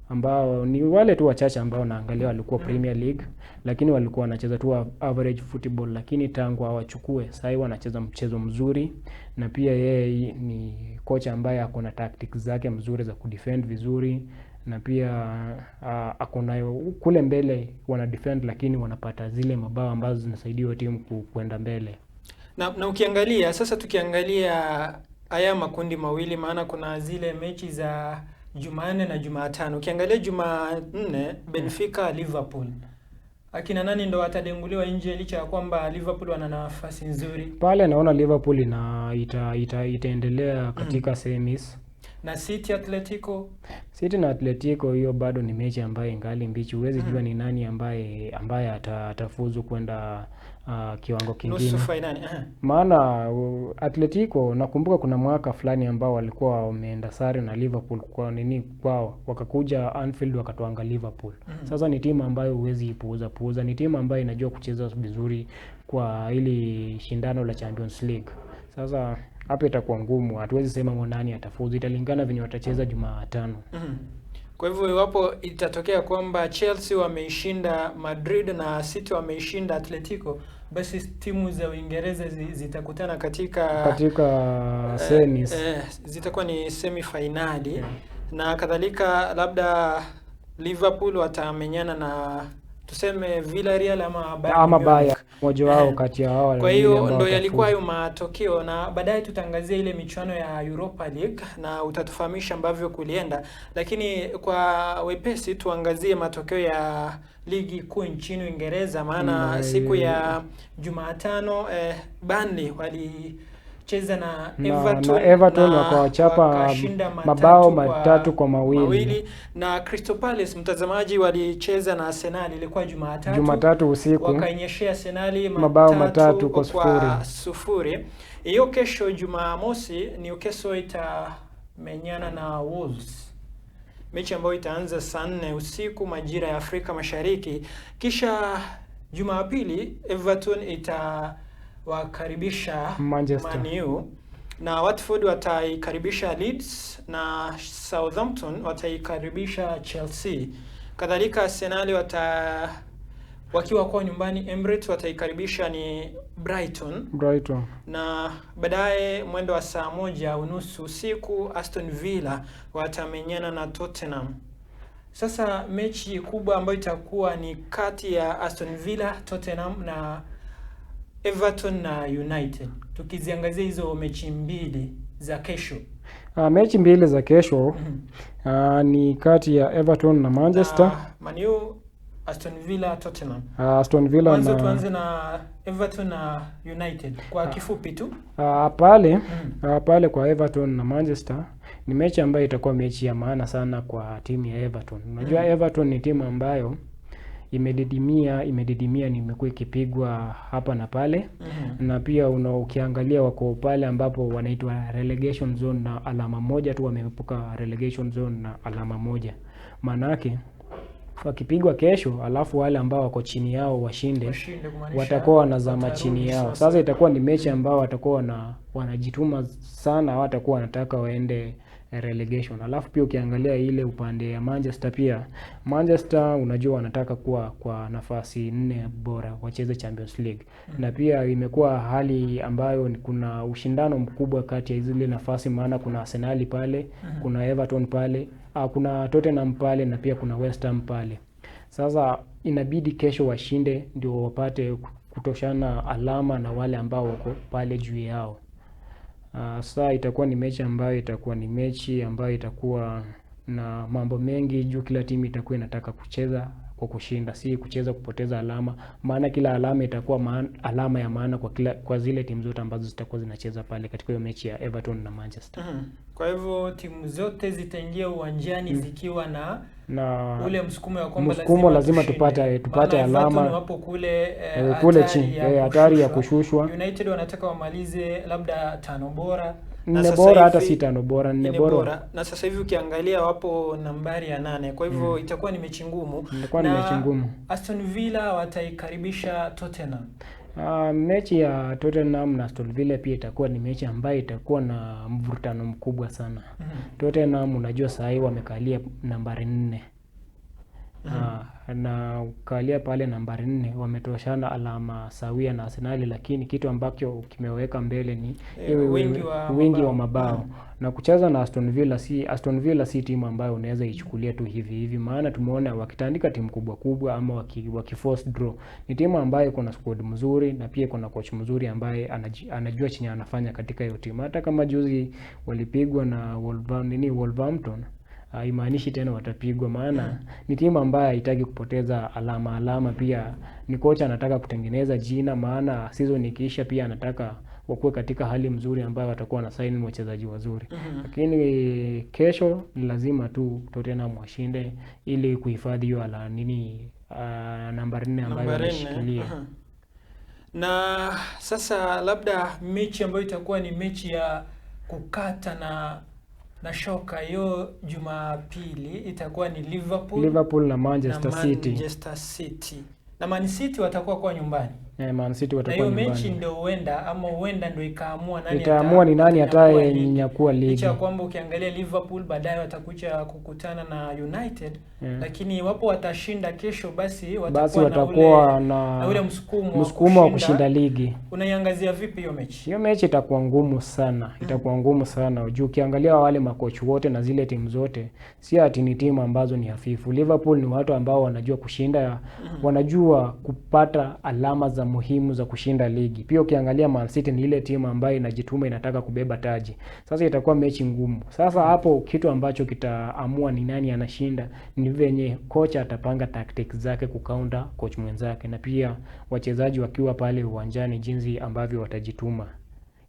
ambao ni wale tu wachache ambao naangalia walikuwa Premier League, lakini walikuwa wanacheza tu average football, lakini tangu awachukue sasa wanacheza mchezo mzuri, na pia yeye ni kocha ambaye ako na tactics zake mzuri za kudefend vizuri, na pia ako nayo kule mbele wana defend, lakini wanapata zile mabao ambazo zinasaidia hiyo timu kwenda mbele. Na ukiangalia sasa, tukiangalia haya makundi mawili, maana kuna zile mechi za Jumanne na Jumatano. Ukiangalia Jumanne, Benfica Liverpool, akina nani ndo watadenguliwa nje, licha ya kwamba Liverpool wana nafasi nzuri? Pale naona Liverpool itaendelea katika semis. Na City Atletico, City na Atletico hiyo bado ni mechi ambayo ingali mbichi, huwezi jua ni nani ambaye atafuzu kwenda kiwango kingine. Nusu fainali. Maana Atletico nakumbuka kuna mwaka fulani ambao walikuwa wameenda sare na Liverpool kwa nini kwao, wakakuja Anfield wakatwanga Liverpool. Sasa ni timu ambayo huwezi ipuuza puuza, ni timu ambayo inajua kucheza vizuri kwa hili shindano la Champions League. Sasa hapa itakuwa ngumu, hatuwezi sema nani atafuzu, italingana venye watacheza Jumatano. Kwa hivyo iwapo itatokea kwamba Chelsea wameishinda Madrid na City wameishinda Atletico, basi timu za Uingereza zitakutana katika semis. Zitakuwa ni semi finali na kadhalika, labda Liverpool watamenyana na tuseme Villarreal ama Bayern ama Munich. Bayern, mmoja wao kati ya hao Kwa hiyo ambao ndo yalikuwa watafuzu. hayo matokeo, na baadaye tutaangazia ile michuano ya Europa League na utatufahamisha ambavyo kulienda, lakini kwa wepesi tuangazie matokeo ya ligi kuu nchini Uingereza, maana siku ya Jumatano Burnley walicheza na Na Everton na wakawachapa wakashinda mabao 3-2. Na Crystal Palace, mtazamaji, walicheza na Arsenal, ilikuwa Jumatatu. Jumatatu usiku wakainyeshea Arsenal mabao 3-0. 0. Hiyo kesho Jumamosi Newcastle itamenyana na Wolves, mechi ambayo itaanza saa 4 usiku majira ya Afrika Mashariki. Kisha Jumapili Everton itawakaribisha Manchester. Man U, na Watford wataikaribisha Leeds na Southampton wataikaribisha Chelsea. Kadhalika Arsenal wakiwa kwa nyumbani Emirates wataikaribisha ni Brighton Brighton. Na baadaye mwendo wa saa 1:30 usiku Aston Villa watamenyana na Tottenham. Sasa mechi kubwa ambayo itakuwa ni kati ya Aston Villa, Tottenham na Everton na United. Tukiziangazia hizo mechi mbili za kesho. Mechi mbili za kesho ni kati ya Everton na Manchester. Na Man U, Aston Villa, Tottenham. Aston Villa Mwanzo na tuanze na Everton na United kwa kifupi tu. Pale kwa Everton na Manchester ni mechi ambayo itakuwa mechi ya maana sana kwa timu ya Everton. Unajua Everton ni timu ambayo imedidimia, ni imekuwa ikipigwa hapa na pale. Na pia ukiangalia wako pale ambapo wanaitwa relegation zone na alama moja tu, wameepuka relegation zone na alama moja. Maanake wakipigwa kesho, alafu wale ambao wako chini yao washinde, watakuwa wanazama chini yao. Sasa itakuwa ni mechi ambao watakuwa wanajituma sana, watakuwa wanataka waende relegation. Alafu pia ukiangalia ile upande ya Manchester pia, Manchester unajua wanataka kuwa kwa nafasi 4 bora wacheze Champions League. Na pia imekuwa hali ambayo kuna ushindano mkubwa kati ya zile nafasi, maana kuna Arsenal pale, kuna Everton pale, kuna Tottenham pale na pia kuna West Ham pale. Sasa inabidi kesho washinde ndio wapate kutoshana alama na wale ambao wako pale juu yao. Sasa itakuwa ni mechi ambayo itakuwa na mambo mengi juu kila timu itakuwa inataka kucheza kwa kushinda, si kucheza kupoteza alama, maana kila alama itakuwa alama ya maana kwa zile timu zote ambazo zitakuwa zinacheza pale katika hiyo mechi ya Everton na Manchester. Kwa hivyo timu zote zitaingia uwanjani zikiwa na ule msukumo ya kwamba lazima tupate alama. Wapo kule kule chini hatari ya kushushwa. United wanataka wamalize labda 5 bora, 4 bora, hata si 5 bora, 4 bora. Na sasa hivi ukiangalia wapo nambari ya 8. Kwa hivyo itakuwa ni mechi ngumu. Itakuwa ni mechi ngumu. Aston Villa wataikaribisha Tottenham. Mechi ya Tottenham na Aston Villa pia itakuwa ni mechi ambayo itakuwa na mvurutano mkubwa sana. Tottenham unajua saa hii wamekalia nambari 4. Na ukalia pale nambari 4 wametoshana alama sawia na Arsenal, lakini kitu ambacho kimeweka mbele ni wingi wa mabao. Na kucheza na Aston Villa, Aston Villa si timu ambayo unaweza ichukulia tu hivi hivi, maana tumeona wakitandika timu kubwa kubwa ama wakiforce draw. Ni timu ambayo iko na squad mzuri na pia iko na coach mzuri ambaye anajua chenye anafanya katika hiyo timu. Hata kama juzi walipigwa na Wolverhampton, haimaanishi tena watapigwa, maana ni timu ambayo haitaki kupoteza alama. Pia ni kocha anataka kutengeneza jina, maana season ikiisha pia anataka wakuwe katika hali mzuri ambayo watakuwa na sign wachezaji wazuri. Lakini kesho ni lazima tu Tottenham washinde ili kuhifadhi hiyo nambari 4 ambayo wameshikilia. Na sasa labda mechi ambayo itakuwa ni mechi ya kukata na shoka hiyo Jumapili itakuwa ni Liverpool na Manchester City. Manchester City. Na Man City watakuwa kwa nyumbani. Man City watakuwa nyumbani. Na hiyo mechi ndio huenda ama huenda ndio ikaamua nani itaamua ni nani atakayenyakua ligi. Licha kwamba ukiangalia Liverpool baadaye watakuja kukutana na United, lakini iwapo watashinda kesho basi watakuwa na ule msukumo wa kushinda ligi. Unaiangazia vipi hiyo mechi? Hiyo mechi itakuwa ngumu sana. Itakuwa ngumu sana. Juu ukiangalia wale makochi wote na zile timu zote, si ati ni timu ambazo ni hafifu. Liverpool ni watu ambao wanajua kushinda, wanajua kupata alama za muhimu za kushinda ligi. Pia ukiangalia Man City ni ile timu ambayo inajituma, inataka kubeba taji. Sasa itakuwa mechi ngumu. Sasa hapo kitu ambacho kitaamua ni nani anashinda ni venye kocha atapanga tactics zake kukaunta coach mwenzake, na pia wachezaji wakiwa pale uwanjani jinsi ambavyo watajituma.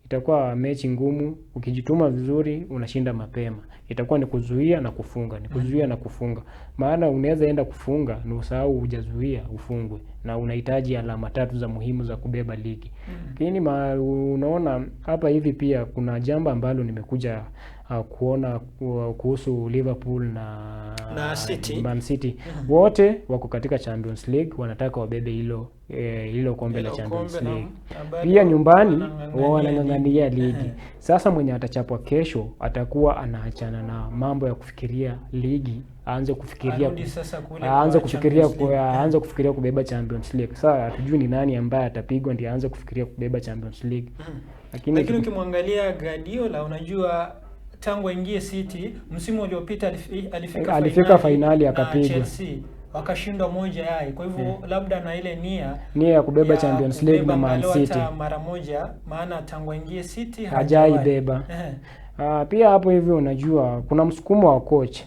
Itakuwa mechi ngumu. Ukijituma vizuri unashinda mapema. Itakuwa ni kuzuia na kufunga, ni kuzuia na kufunga. Maana unaweza enda kufunga na usahau hujazuia ufungwe, na unahitaji alama tatu za muhimu za kubeba ligi. Lakini unaona hapa hivi pia kuna jambo ambalo nimekuja kuona kuhusu Liverpool na Na City. Man City. Wote wako katika Champions League, wanataka wabebe hilo hilo kombe la Hilo Champions kombe, League. na bado Pia nyumbani wanang'ang'ania wanang'ang'ania ligi. ligi. Sasa mwenye atachapwa kesho atakuwa anaachana na mambo ya kufikiria ligi, aanze kufikiria Arudi sasa kule aanze kwa kufikiria Champions League. aanze kufikiria kubeba Champions League. Sasa hatujui ni nani ambaye atapigwa ndiye aanze kufikiria kubeba Champions League. Lakini Lakini ukimwangalia Guardiola, unajua tangu aingie City msimu uliopita alifika Alifika fainali na akapigwa. Chelsea wakashindwa moja yai. Kwa hivyo labda na ile nia nia ya kubeba ya Champions League kubeba na Man angalau City hata mara moja, maana tangu aingie City hajaibeba. Ehe. Pia hapo hivi unajua kuna msukumo wa coach.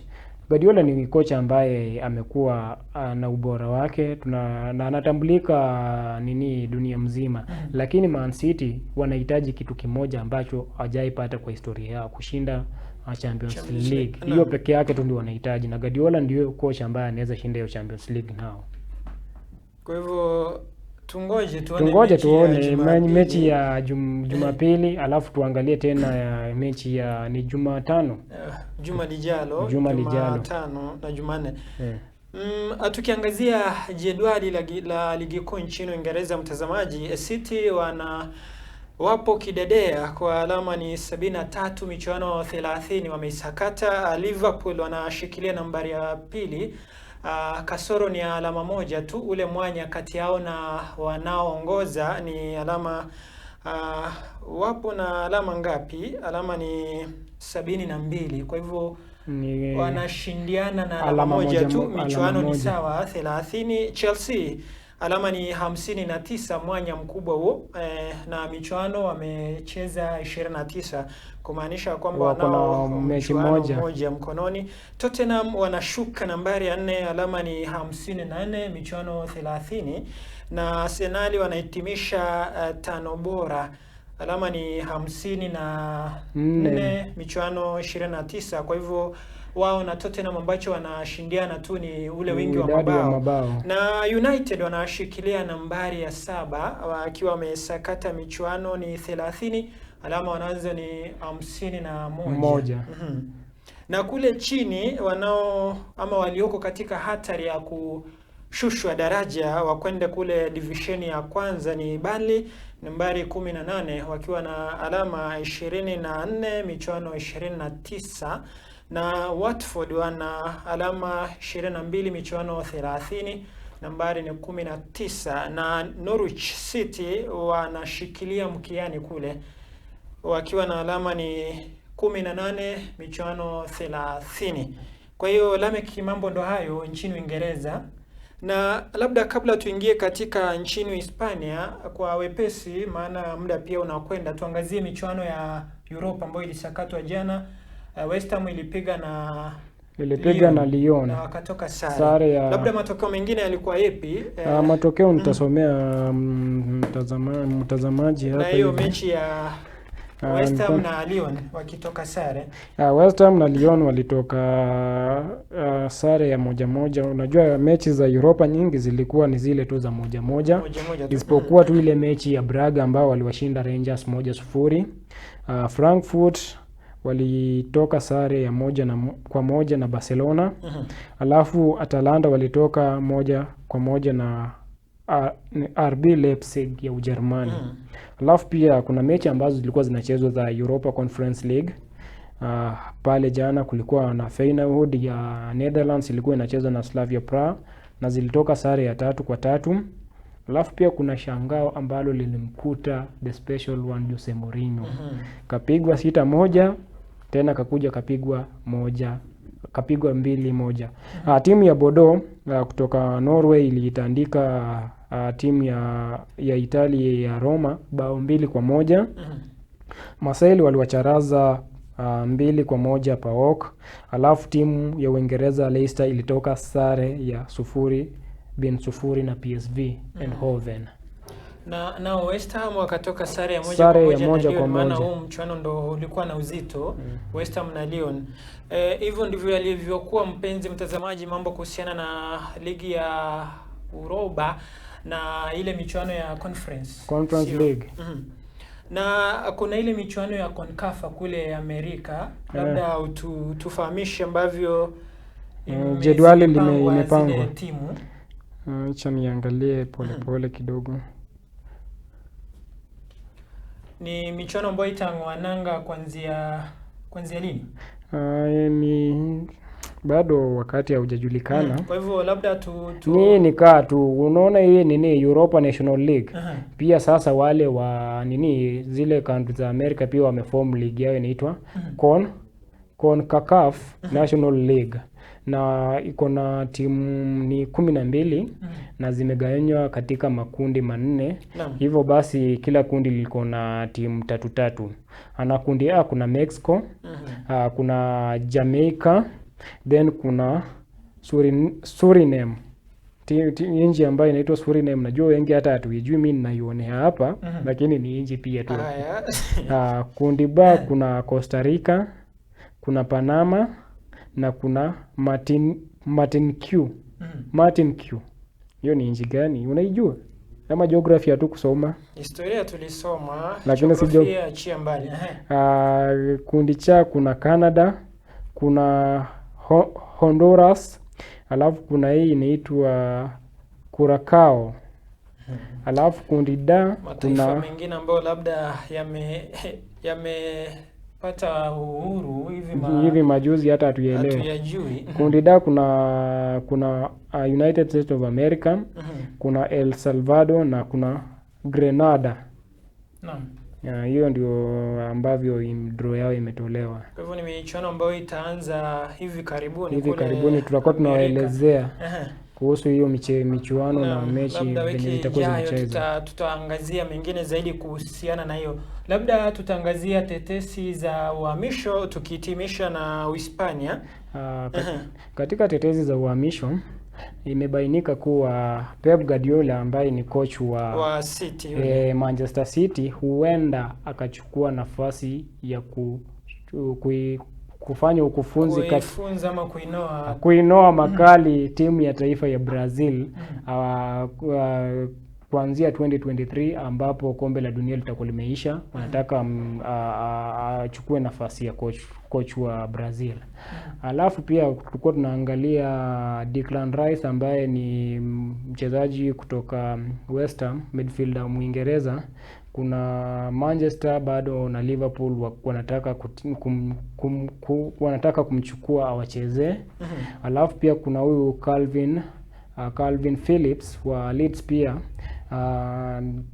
Guardiola ni kocha ambaye amekuwa na ubora wake na anatambulika nini dunia mzima. Lakini Man City wanahitaji kitu kimoja ambacho hawajaipata kwa historia yao, kushinda Champions Champions League. League. Hiyo Naam. peke yake tu ndio wanahitaji, na Guardiola ndio kocha ambaye anaweza shinda hiyo Champions League nao. Kwa hivyo tungoje tuone Tungoje mechi ya tuone Jumapili. mechi ya Jumapili, alafu tuangalie tena ya mechi ya ni Jumatano. Juma lijalo, Juma lijalo. Jumatano na Jumanne. Eh. Tukiangazia jedwali la ligi kuu nchini Uingereza, mtazamaji, City wapo kidedea kwa alama ni 73, michuano 30 wameisakata. Liverpool wanashikilia nambari ya pili, kasoro ni alama moja tu. Ule mwanya kati yao na wanaoongoza ni alama wapo na alama ngapi? Alama ni 72. Kwa hivyo Ni wanashindiana na alama alama moja moja tu, alama michuano ni moja. sawa 30. Chelsea alama ni 59, mwanya mkubwa huo na michuano wamecheza 29, kumaanisha kwamba Wako na wanao mechi mchuano moja. moja mkononi. Tottenham wanashuka nambari ya 4, alama ni 54, michuano 30, na Arsenal wanahitimisha tano bora, alama ni 54 Nne. michuano 29. Kwa hivyo wao na Tottenham ambacho wanashindiana tu ni ule wingi wa Idadi ya mabao. mabao. Na United wanashikilia nambari ya 7 wakiwa wamesakata michuano ni 30, alama wanazo ni 51. Moja. Mhm. Na kule chini wanao ama walioko katika hatari ya kushushwa daraja wakwenda kule divisheni ya kwanza ni Burnley nambari 18 wakiwa na alama 24, michuano 29, na Watford wana alama 22, michuano 30, nambari ni 19, na Norwich City wanashikilia mkiani kule wakiwa na alama ni 18, michuano 30. Kwa hiyo Lameck, mambo ndo hayo nchini Uingereza. Na labda kabla tuingie katika nchini Hispania kwa wepesi, maana muda pia unakwenda, tuangazie michuano ya Europa ambayo ilisakatwa jana. West Ham ilipiga na Ilipiga na Lyon. na wakatoka sare. Sare ya- Labda matokeo mengine yalikuwa yepi? Matokeo nitasomea mtazamaji Na hapa hiyo hivi. mechi ya West Ham nilikuwa- na Lyon wakitoka sare. West Ham na Lyon walitoka sare ya moja moja. Unajua mechi za Europa nyingi zilikuwa ni zile tu za moja moja, Moja moja tu. isipokuwa tu ile mechi ya Braga ambao waliwashinda Rangers 1-0. Frankfurt walitoka sare ya 1-1 na Barcelona. Alafu Atalanta walitoka 1-1 na ni RB Leipzig ya Ujerumani. Alafu pia kuna mechi ambazo zilikuwa zinachezwa za Europa Conference League. Pale jana kulikuwa na Feyenoord ya Netherlands ilikuwa inacheza na Slavia Praha na zilitoka sare ya 3-3. Alafu pia kuna shangao ambalo lilimkuta the special one Jose Mourinho. Kapigwa 6-1, tena kakuja kapigwa 1, kapigwa 2-1. Timu ya Bordeaux kutoka Norway iliitandika timu ya Italia ya Roma bao 2-1. Marseille waliwacharaza 2-1 PAOK. Alafu timu ya Uingereza Leicester ilitoka sare ya 0-0 na PSV Eindhoven. Na nao West Ham wakatoka sare ya moja Sare kwa ya moja na moja Lyon, kwa maana moja. huu mchuano ndo ulikuwa na uzito West Ham na Lyon. Hivyo ndivyo yalivyokuwa, mpenzi mtazamaji, mambo kuhusiana na ligi ya Uroba na ile michuano ya Conference, Conference Sio? League. Na kuna ile michuano ya CONCACAF kule Amerika, labda tufahamishe ambavyo Jedwali zimepangwa imepangwa. zile timu. Acha niangalie polepole kidogo. Ni michuano ambayo itang'oa nanga kuanzia lini? Ni bado wakati haujajulikana. Kwa hivyo labda tu Ni nikaa tu unaona hii nini Europa National League. Aha. Pia sasa wale wa nini zile country za Amerika pia wameform league yao inaitwa CONCACAF National League na iko na timu ni 12 na zimegawanywa katika makundi manne. Naam. Hivyo basi kila kundi liko na timu tatu tatu. Ana kundi A kuna Mexico, kuna Jamaica, then kuna Suriname. Nchi ambayo inaitwa Suriname, najua wengi hata hatuijui, mimi ninaionea hapa lakini ni nchi pia tu. Haya. Kundi B kuna Costa Rica, kuna Panama na kuna Martin Q. Martin Q. Hiyo ni nchi gani? Unaijua? Ama geography hatu kusoma. Historia tulisoma, Lakini si jiografia achia mbali. Kundi cha kuna Canada, kuna Honduras, alafu kuna hii inaitwa Curacao. Alafu kundi D Mataifa kuna mengine ambayo labda yamepata uhuru hivi hivi majuzi hata hatuielewi. hatuyajui. Kundi D kuna United States of America, kuna El Salvador na kuna Grenada. Naam. Hiyo ndio ambavyo draw yao imetolewa. Kwa hivyo ni michuano ambayo itaanza hivi karibuni Hivi kule karibuni tutakuwa Amerika. tunawaelezea Ehe. kuhusu hiyo michuano na Naam, mechi labda venye wiki zitakuwa ijayo zinachezwa. tutaangazia mengine zaidi kuhusiana na hiyo. Labda tutaangazia tetesi za uhamisho tukihitimisha na Uhispania. Katika tetesi za uhamisho imebainika kuwa Pep Guardiola ambaye ni coach wa wa City yule. Manchester City huenda akachukua nafasi ya kufanya ukufunzi Kuifunza ama kuinoa kuinoa makali timu ya taifa ya Brazil kuanzia 2023 ambapo kombe la dunia litakuwa limeisha. Wanataka achukue nafasi ya coach wa Brazil. Alafu pia tulikuwa tunaangalia Declan Rice ambaye ni mchezaji kutoka West Ham, midfielder Mwingereza. Kuna Manchester bado na Liverpool wanataka wanataka kumchukua awachezee. Alafu pia kuna huyu Calvin Phillips wa Leeds pia.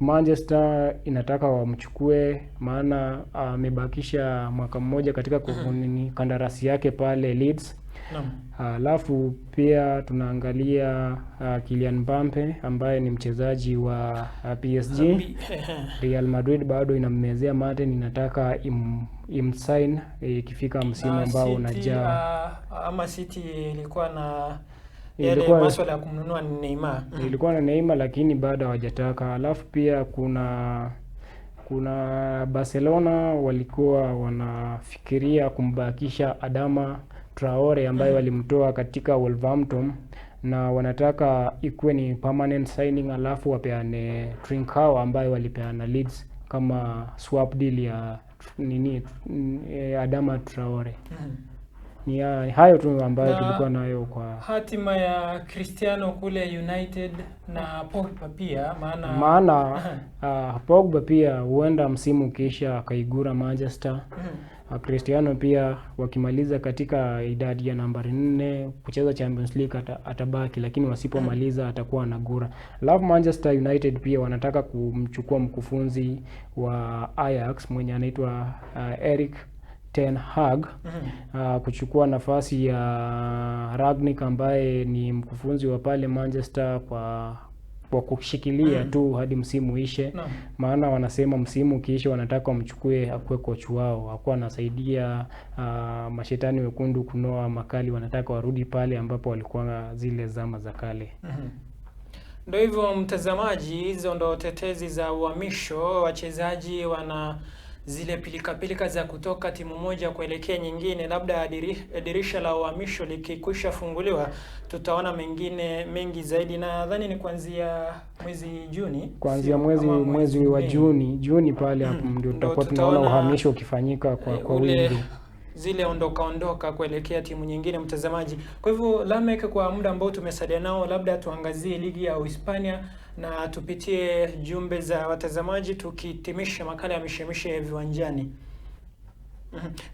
Manchester inataka wamchukue maana amebakisha mwaka mmoja katika kandarasi yake pale Leeds. Alafu pia tunaangalia Kylian Mbappe ambaye ni mchezaji wa PSG. Real Madrid bado inammezea mate, inataka imsign ikifika msimu ambao unajaa. Ama City ilikuwa na yale masuala ya kumnunua Neymar. Ilikuwa na Neymar lakini bado hawajataka. Alafu pia kuna Barcelona walikuwa wanafikiria kumbakisha Adama Traore ambaye walimtoa katika Wolverhampton na wanataka ikuwe ni permanent signing, alafu wapeane Trincao ambaye walipeana Leeds kama swap deal ya nini Adama Traore. Ni hayo tu ambayo tulikuwa nayo kwa hatima ya Cristiano kule United na Pogba pia, maana Pogba pia huenda msimu ukiisha akaigura Manchester. Cristiano pia wakimaliza katika idadi ya nambari 4 kucheza Champions League atabaki, lakini wasipomaliza atakuwa anagura. Alafu Manchester United pia wanataka kumchukua mkufunzi wa Ajax mwenye anaitwa Erik ten Hag kuchukua nafasi ya Rangnick ambaye ni mkufunzi wa pale Manchester kwa kushikilia tu hadi msimu uishe. Maana wanasema msimu ukiisha wanataka wamchukue akuwe coach wao, akuwa anasaidia mashetani wekundu kunoa makali. Wanataka warudi pale ambapo walikuwa zile zama za kale. Ndio hivyo mtazamaji, hizo ndo tetezi za uhamisho. Wachezaji wana zile pilikapilika za kutoka timu moja kuelekea nyingine. Labda dirisha la uhamisho likikwisha funguliwa, tutaona mengine mengi zaidi. Nadhani ni kuanzia mwezi Juni, Kuanzia sio? mwezi Ama mwezi wa Mei. Juni pale hapo ndio Ndio tutakuwa tunaona tutaona uhamisho ukifanyika kwa ule wingi. zile ondoka ondoka kuelekea timu nyingine, mtazamaji. Kwa hivyo Lamek, kwa muda ambao tumesalia nao, labda tuangazie ligi ya Uhispania na tupitie jumbe za watazamaji tukihitimisha makala ya mishemishe viwanjani.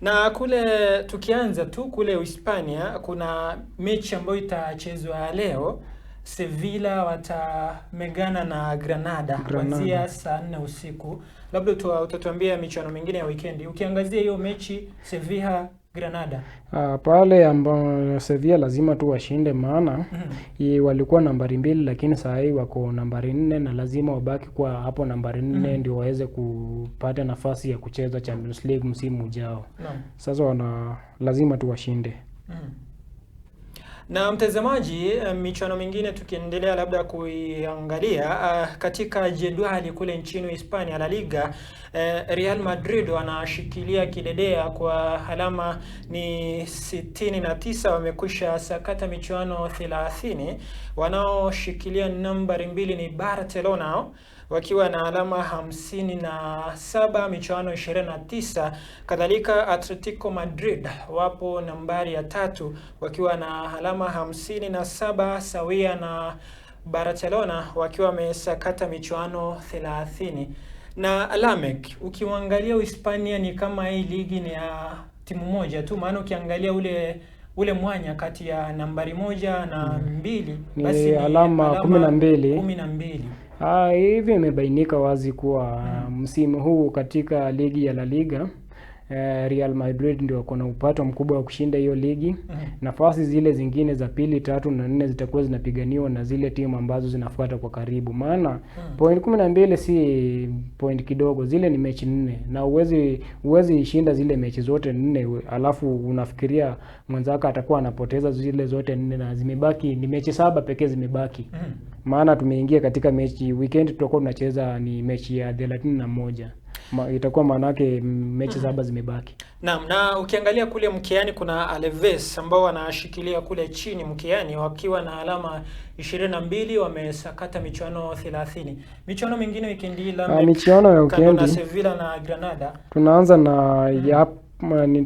Na kule tukianza tu kule Uhispania kuna mechi ambayo itachezwa leo. Sevilla watamegana na Granada Granada. kuanzia saa 4 usiku. Labda utatuambia michuano mingine ya wikendi. Ukiangazia hiyo mechi Sevilla Granada. Pale ambao Sevilla lazima tu washinde, maana walikuwa nambari 2 lakini saa hii wako nambari 4 na lazima wabaki kwa hapo nambari 4 ndio waweze kupata nafasi ya kucheza Champions League msimu ujao. Naam. Sasa lazima tu washinde. Na mtazamaji, michuano mingine tukiendelea labda kuiangalia, katika jedwali kule nchini Hispania La Liga, Real Madrid wanashikilia kidedea kwa alama ni 69, wamekwisha sakata michuano 30. Wanaoshikilia nambari 2 ni Barcelona wakiwa na alama 57, michuano 29. Kadhalika Atletico Madrid wapo nambari ya 3 wakiwa na alama 57 sawia na Barcelona wakiwa wamesakata michuano 30. Na Lamek, ukiangalia Uhispania ni kama hii ligi ni ya timu moja tu, maana ukiangalia ule mwanya kati ya nambari 1 na 2 Ni basi ni alama 12. 12. Hivi imebainika wazi kuwa msimu huu katika ligi ya La Liga, Real Madrid ndio wako na upato mkubwa wa kushinda hiyo ligi. Nafasi zile zingine za 2, 3 na 4 zitakuwa zinapiganiwa na zile timu ambazo zinafuata kwa karibu, maana point 12 si point kidogo, zile ni mechi 4 na uwezi ishinda zile mechi zote 4, alafu unafikiria mwenzako atakuwa anapoteza zile zote 4 na zimebaki ni mechi 7 pekee zimebaki. Maana tumeingia katika mechi weekend, tutakuwa tunacheza ni mechi ya 31. Itakuwa maanake mechi 7 zimebaki. Naam, na ukiangalia kule mkiani kuna Alaves ambao wanashikilia kule chini mkiani wakiwa na alama 22, wamesakata michuano 30. Michuano mingine weekend hii Lamek, Michuano ya kando na weekend Sevilla na Granada. Tunaanza na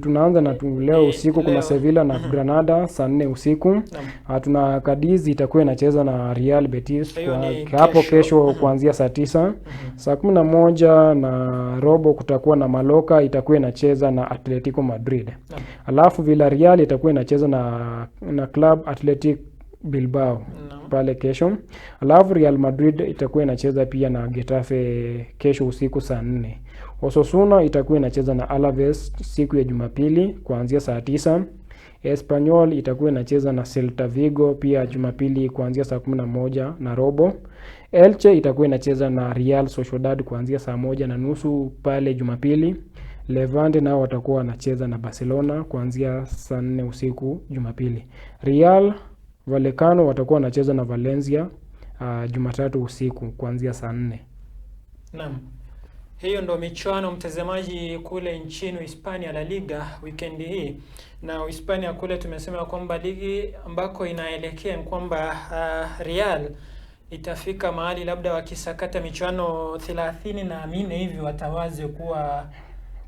tunaanza na leo usiku kuna leo. Sevilla na Granada saa 4 usiku. Tuna Cadiz itakuwa inacheza na Real Betis Hiyo ni hapo kesho. kesho kuanzia saa 9. Saa 11:15 kutakuwa na Mallorca itakuwa inacheza na Atletico Madrid. Alafu Villarreal itakuwa inacheza na Club Athletic Bilbao pale kesho. Alafu Real Madrid itakuwa inacheza pia na Getafe kesho usiku saa 4. Osasuna itakuwa inacheza na Alaves siku ya Jumapili kuanzia saa 9. Espanyol itakuwa inacheza na Celta Vigo pia Jumapili kuanzia saa 11:15. Elche itakuwa inacheza na Real Sociedad kuanzia saa 1:30 pale Jumapili. Levante nao watakuwa wanacheza na Barcelona kuanzia saa 4 usiku Jumapili. Real Vallecano watakuwa wanacheza na Valencia Jumatatu usiku kuanzia saa 4. Naam. Hiyo ndo michuano mtazamaji kule nchini Hispania La Liga weekend hii. Na Hispania kule tumesema kwamba ligi ambako inaelekea ni kwamba Real itafika mahali labda wakisakata michuano 34 hivi watawaze kuwa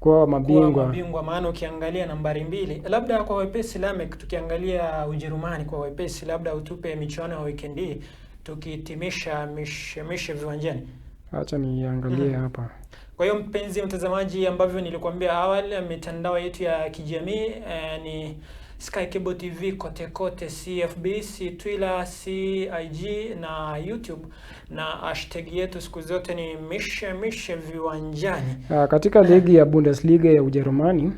Kwa mabingwa. Mabingwa, maana ukiangalia nambari 2 labda kwa wepesi Lamek, tukiangalia Ujerumani kwa wepesi labda utupe michuano ya weekend hii tukihitimisha mishemishe viwanjani. Acha niangalie hapa. Kwa hiyo mpenzi mtazamaji, ambavyo nilikuambia awali, mitandao yetu ya kijamii ni Sky Cable TV kote kote, CFB, C Twitter, CIG na YouTube, na hashtag yetu siku zote ni mishe mishe viwanjani. Katika ligi ya Bundesliga ya Ujerumani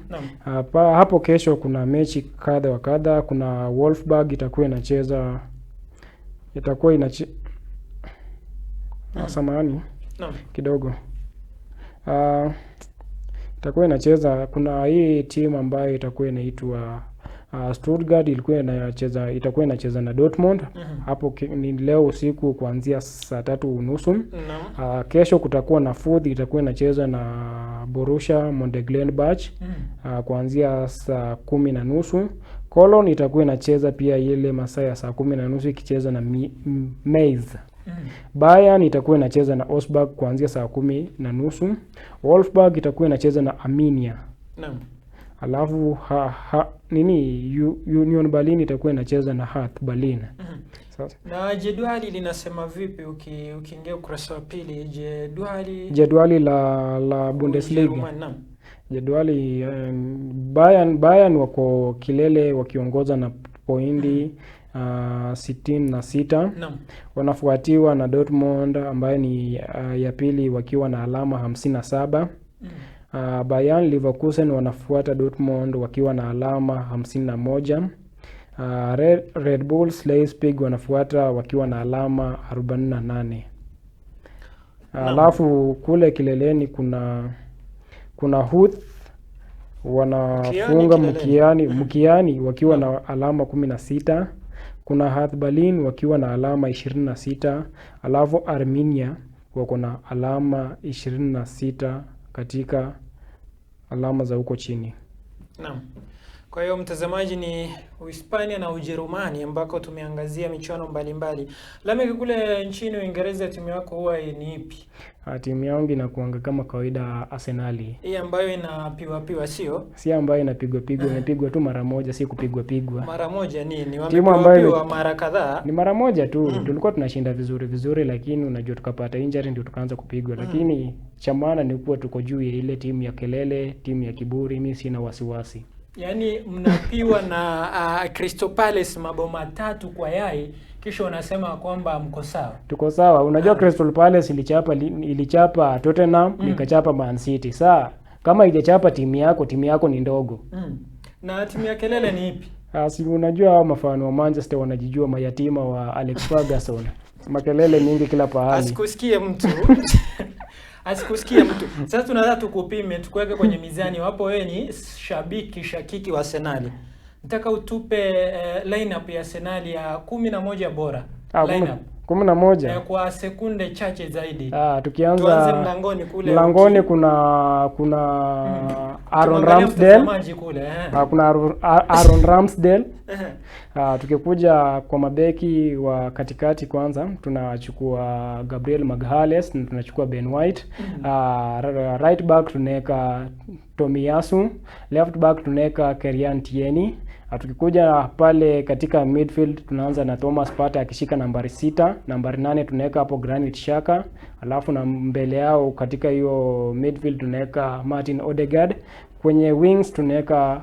hapo kesho kuna mechi kadha wa kadha. Kuna Wolfsburg itakuwa inacheza samahani kidogo. Itakuwa inacheza, kuna hii timu ambayo itakuwa inaitwa Stuttgart ilikuwa inacheza itakuwa inacheza na Dortmund hapo ni leo usiku kuanzia saa 3:30. Naam. Kesho kutakuwa na Fürth itakuwa inacheza na Borussia Mönchengladbach kuanzia saa 10:30. Cologne itakuwa inacheza pia ile masaa ya saa 10:30 ikicheza na Mainz. Bayern itakuwa inacheza na Augsburg kuanzia saa 10:30. Wolfsburg itakuwa inacheza na Arminia. Naam. Alafu Union Berlin itakuwa inacheza na Hertha Berlin. Sasa Na jedwali linasema vipi ukiingia ukurasa wa pili jedwali jedwali la Bundesliga. Ujerumani, naam. Jedwali Bayern wako kilele wakiongoza na pointi 66. Naam. Wanafuatiwa na Dortmund ambaye ni ya pili wakiwa na alama 57. Bayern Leverkusen wanafuata Dortmund wakiwa na alama 51. Red Bull Leipzig wanafuata wakiwa na alama 48. Alafu kule kileleni kuna Huth wanafunga Mkiani kileleni. mkiani wakiwa na alama 16. Kuna Hertha Berlin wakiwa na alama 26, alafu Arminia wako na alama 26 katika alama za huko chini. Naam. Kwa hiyo mtazamaji, ni Uhispania na Ujerumani ambako tumeangazia michuano mbalimbali. Lamek, kule nchini Uingereza timu yako huwa ni ipi? Timu yangu inakuanga kama kawaida Arsenali. Hii ambayo inapiwa piwa, sio? Si ambayo inapigwa pigwa, inapigwa tu mara moja, si kupigwa pigwa. Mara moja nini? Timu Wamepiwa ambayo piwa mara kadhaa. Ni mara moja tu. Tulikuwa tunashinda vizuri vizuri, lakini unajua tukapata injury ndio tukaanza kupigwa. Lakini cha maana ni kuwa tuko juu ya ile timu ya kelele, timu ya kiburi. Mi sina wasiwasi. Yaani mnapiwa na Crystal Palace mabao 3 kwa yai, kisha unasema kwamba mko sawa. Tuko sawa. Unajua Crystal Palace ilichapa Tottenham, ikachapa Man City. Saa kama haijachapa timu yako ni ndogo. Na timu ya kelele ni ipi? Si unajua hao mafano wa Manchester wanajijua mayatima wa Alex Ferguson. Makelele mingi kila pahali. Asikusikie mtu. Asikusikie mtu. Sasa tunataka tukupime, tukuweke kwenye mizani. Wapo wewe ni shabiki shakiki wa Arsenal. Nataka utupe lineup ya Arsenal ya 11 bora. Lineup. 11. Kwa sekunde chache zaidi. Tukianza tuanze mlangoni kule. Mlangoni kuna Aaron Ramsdale. Kule, Kuna Aaron Ramsdale. Tukikuja kwa mabeki wa katikati kwanza tunachukua Gabriel Magalhaes na tunachukua Ben White. Right back tunaweka Tomiyasu, left back tunaweka Kieran Tierney. Tukikuja pale katika midfield tunaanza na Thomas Partey akishika nambari 6, nambari 8 tunaweka hapo Granit Xhaka, alafu na mbele yao katika hiyo midfield tunaweka Martin Odegaard. Kwenye wings tunaweka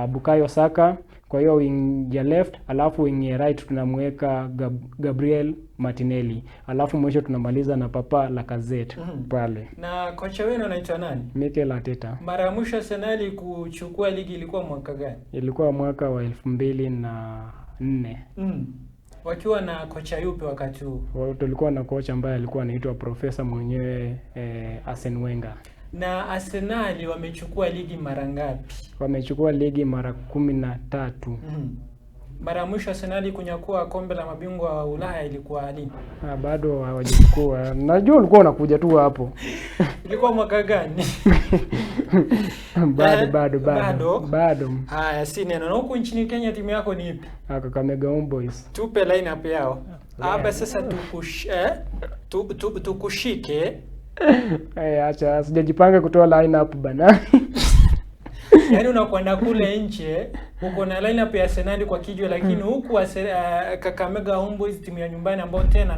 Bukayo Saka kwa hiyo wing ya left, alafu wing ya right tunamweka Gabriel Martinelli, alafu mwisho tunamaliza na Papa Lacazette pale. Na kocha wenu anaitwa nani? Mikel Arteta. Mara ya mwisho Arsenal kuchukua ligi ilikuwa mwaka gani? Ilikuwa mwaka wa 2004. Wakiwa na kocha yupi wakati huo? Tulikuwa na kocha ambaye alikuwa anaitwa profesa mwenyewe Arsene Wenger. Na Arsenal wamechukua ligi mara ngapi? Wamechukua ligi mara 13. Mara ya mwisho Arsenal kunyakua kombe la mabingwa wa Ulaya ilikuwa lini? Bado hawajachukua. Najua ulikuwa unakuja tu hapo. Ilikuwa mwaka gani? Bado. Haya, si neno. Na huku nchini Kenya timu yako ni ipi? Kakamega Homeboys. Tupe lineup yao. Hapa sasa tukushike. Acha sijajipanga kutoa lineup bana. Yaani unakwenda kule nje uko na lineup ya Arsenal kwa kichwa, lakini huku Kakamega Homeboys timu ya nyumbani ambao tena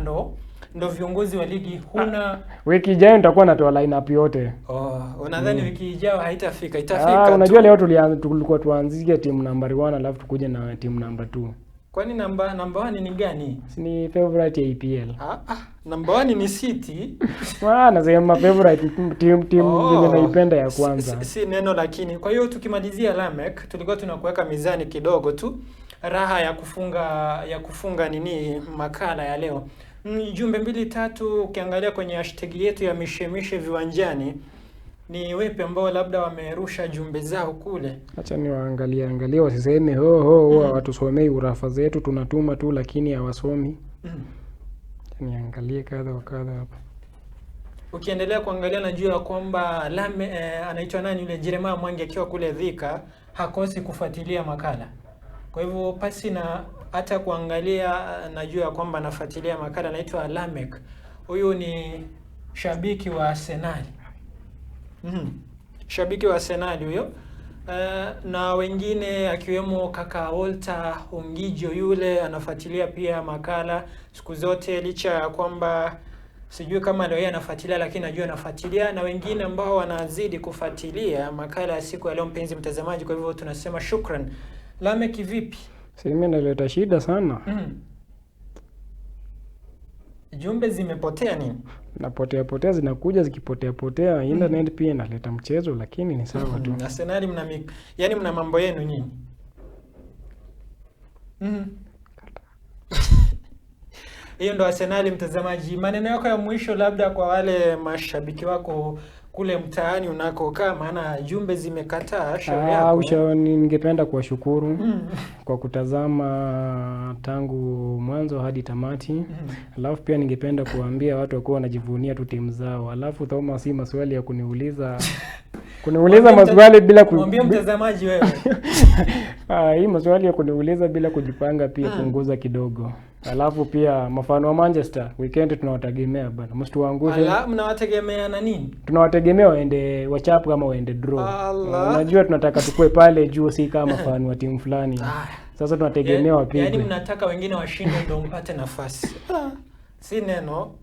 ndo viongozi wa ligi huna. Wiki ijayo nitakuwa natoa lineup yote. Unadhani wiki ijayo haitafika? Itafika. Unajua leo tulikuwa tuanzie timu nambari 1 alafu tukuje na timu namba 2. Kwani namba 1 ni gani? Si ni favorite ya EPL. Namba 1 ni City. Nasema favorite timu yenye naipenda ya kwanza. Si neno lakini. Kwa hiyo tukimalizia Lamek, tulikuwa tunakuweka mizani kidogo tu. Raha ya kufunga nini makala ya leo. Jumbe 2-3 ukiangalia kwenye hashtag yetu ya mishemishe viwanjani. Ni wepi ambao labda wamerusha jumbe zao kule? Acha niwaangalie angalie wasiseme ho ho huwa hawatusomei urafa zetu, tunatuma tu lakini hawasomi. Niangalie kadha wa kadha hapa. Ukiendelea kuangalia najua ya kwamba Lame anaitwa nani yule Jeremiah Mwangi akiwa kule Thika hakosi kufuatilia makala. Kwa hivyo pasi na hata kuangalia, najua ya kwamba anafuatilia makala, anaitwa Lamek. Huyu ni shabiki wa Arsenal. Shabiki wa Arsenal huyo. Na wengine akiwemo kaka Walter Ongijo yule anafuatilia pia makala siku zote, licha ya kwamba sijui kama leo yeye anafuatilia, lakini najua anafuatilia, na wengine ambao wanazidi kufuatilia makala ya siku ya leo, mpenzi mtazamaji. Kwa hivyo tunasema shukran. Lamek, kivipi? Sehemu inaleta shida sana. Jumbe zimepotea nini? Napotea potea zinakuja zikipotea potea. Internet pia inaleta mchezo, lakini ni sawa tu. Arsenali mna yaani mna mambo yenu nyinyi. Hiyo ndo Arsenali, mtazamaji. Maneno yako ya mwisho labda kwa wale mashabiki wako kule mtaani unakokaa, maana jumbe zimekataa shauri yako. Ushauri ningependa kuwashukuru kwa kutazama tangu mwanzo hadi tamati. Alafu pia ningependa kuwaambia watu wakuwa wanajivunia tu timu zao. Alafu Thomas, si maswali ya kuniuliza kuniuliza maswali bila Mwambie mtazamaji wewe. Hii maswali ya kuniuliza bila kujipanga pia punguza kidogo. Alafu pia mfano wa Manchester weekend tunawategemea bana, msituangushe. Ala, mnawategemea na nini? Tunawategemea waende wachapu kama waende draw. Allah. Unajua tunataka tukue pale juu, si kama fan wa timu fulani. Sasa tunategemea wapigwe. Yaani mnataka wengine washinde ndio mpate nafasi. Si neno.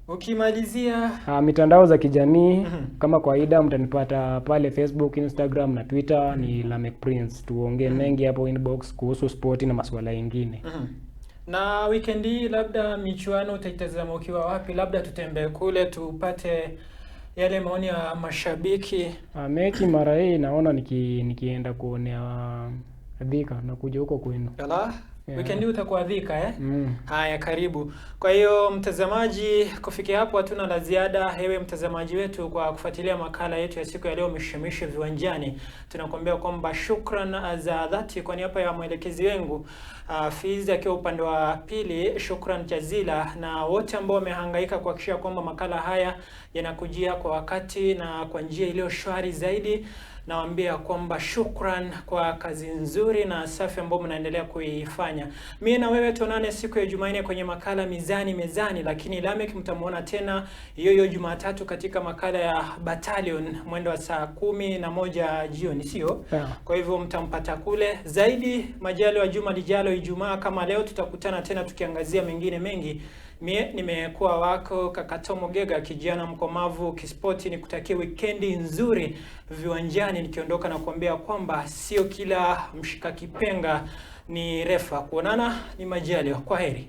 Ukimalizia Mitandao za kijamii kama kawaida mtanipata pale Facebook, Instagram na Twitter ni Lameck Prince. Tuongee mengi hapo inbox kuhusu spoti na masuala yengine. Na weekend hii labda michuano utaitazama ukiwa wapi? Labda tutembee kule tupate yale maoni ya mashabiki. Mechi mara hii naona nikienda kuonea Thika na kuja huko kwenu. Ala, Yeah. Weekend hii utakuwa Thika eh? Mm. Haya, karibu. Kwa hiyo mtazamaji, kufikia hapo hatuna la ziada. Hewe mtazamaji wetu kwa kufuatilia makala yetu ya siku ya leo Mishemishe Viwanjani, tunakuambia kwamba shukran za dhati kwa niaba ya mwelekezi wangu Fizi akiwa upande wa pili, shukran jazila na wote ambao wamehangaika kuhakikisha kwamba makala haya yanakujia kwa wakati na kwa njia iliyo shwari zaidi. Nawaambia kwamba shukran kwa kazi nzuri na safi ambayo mnaendelea kuifanya. Mimi na wewe tuonane siku ya Jumanne kwenye makala Mizani Mezani, lakini Lameck mtamuona tena hiyo hiyo Jumatatu katika makala ya Battalion mwendo wa saa 11 jioni, sio? Yeah. Kwa hivyo mtampata kule zaidi. Majaliwa juma lijalo, Ijumaa kama leo, tutakutana tena tukiangazia mengine mengi. Mie nimekuwa wako kaka Tomo Gega, kijana mkomavu kispoti, nikutakie wikendi nzuri viwanjani, nikiondoka na kuambia kwamba sio kila mshika kipenga ni refa. Kuonana ni majaliwa. Kwa heri.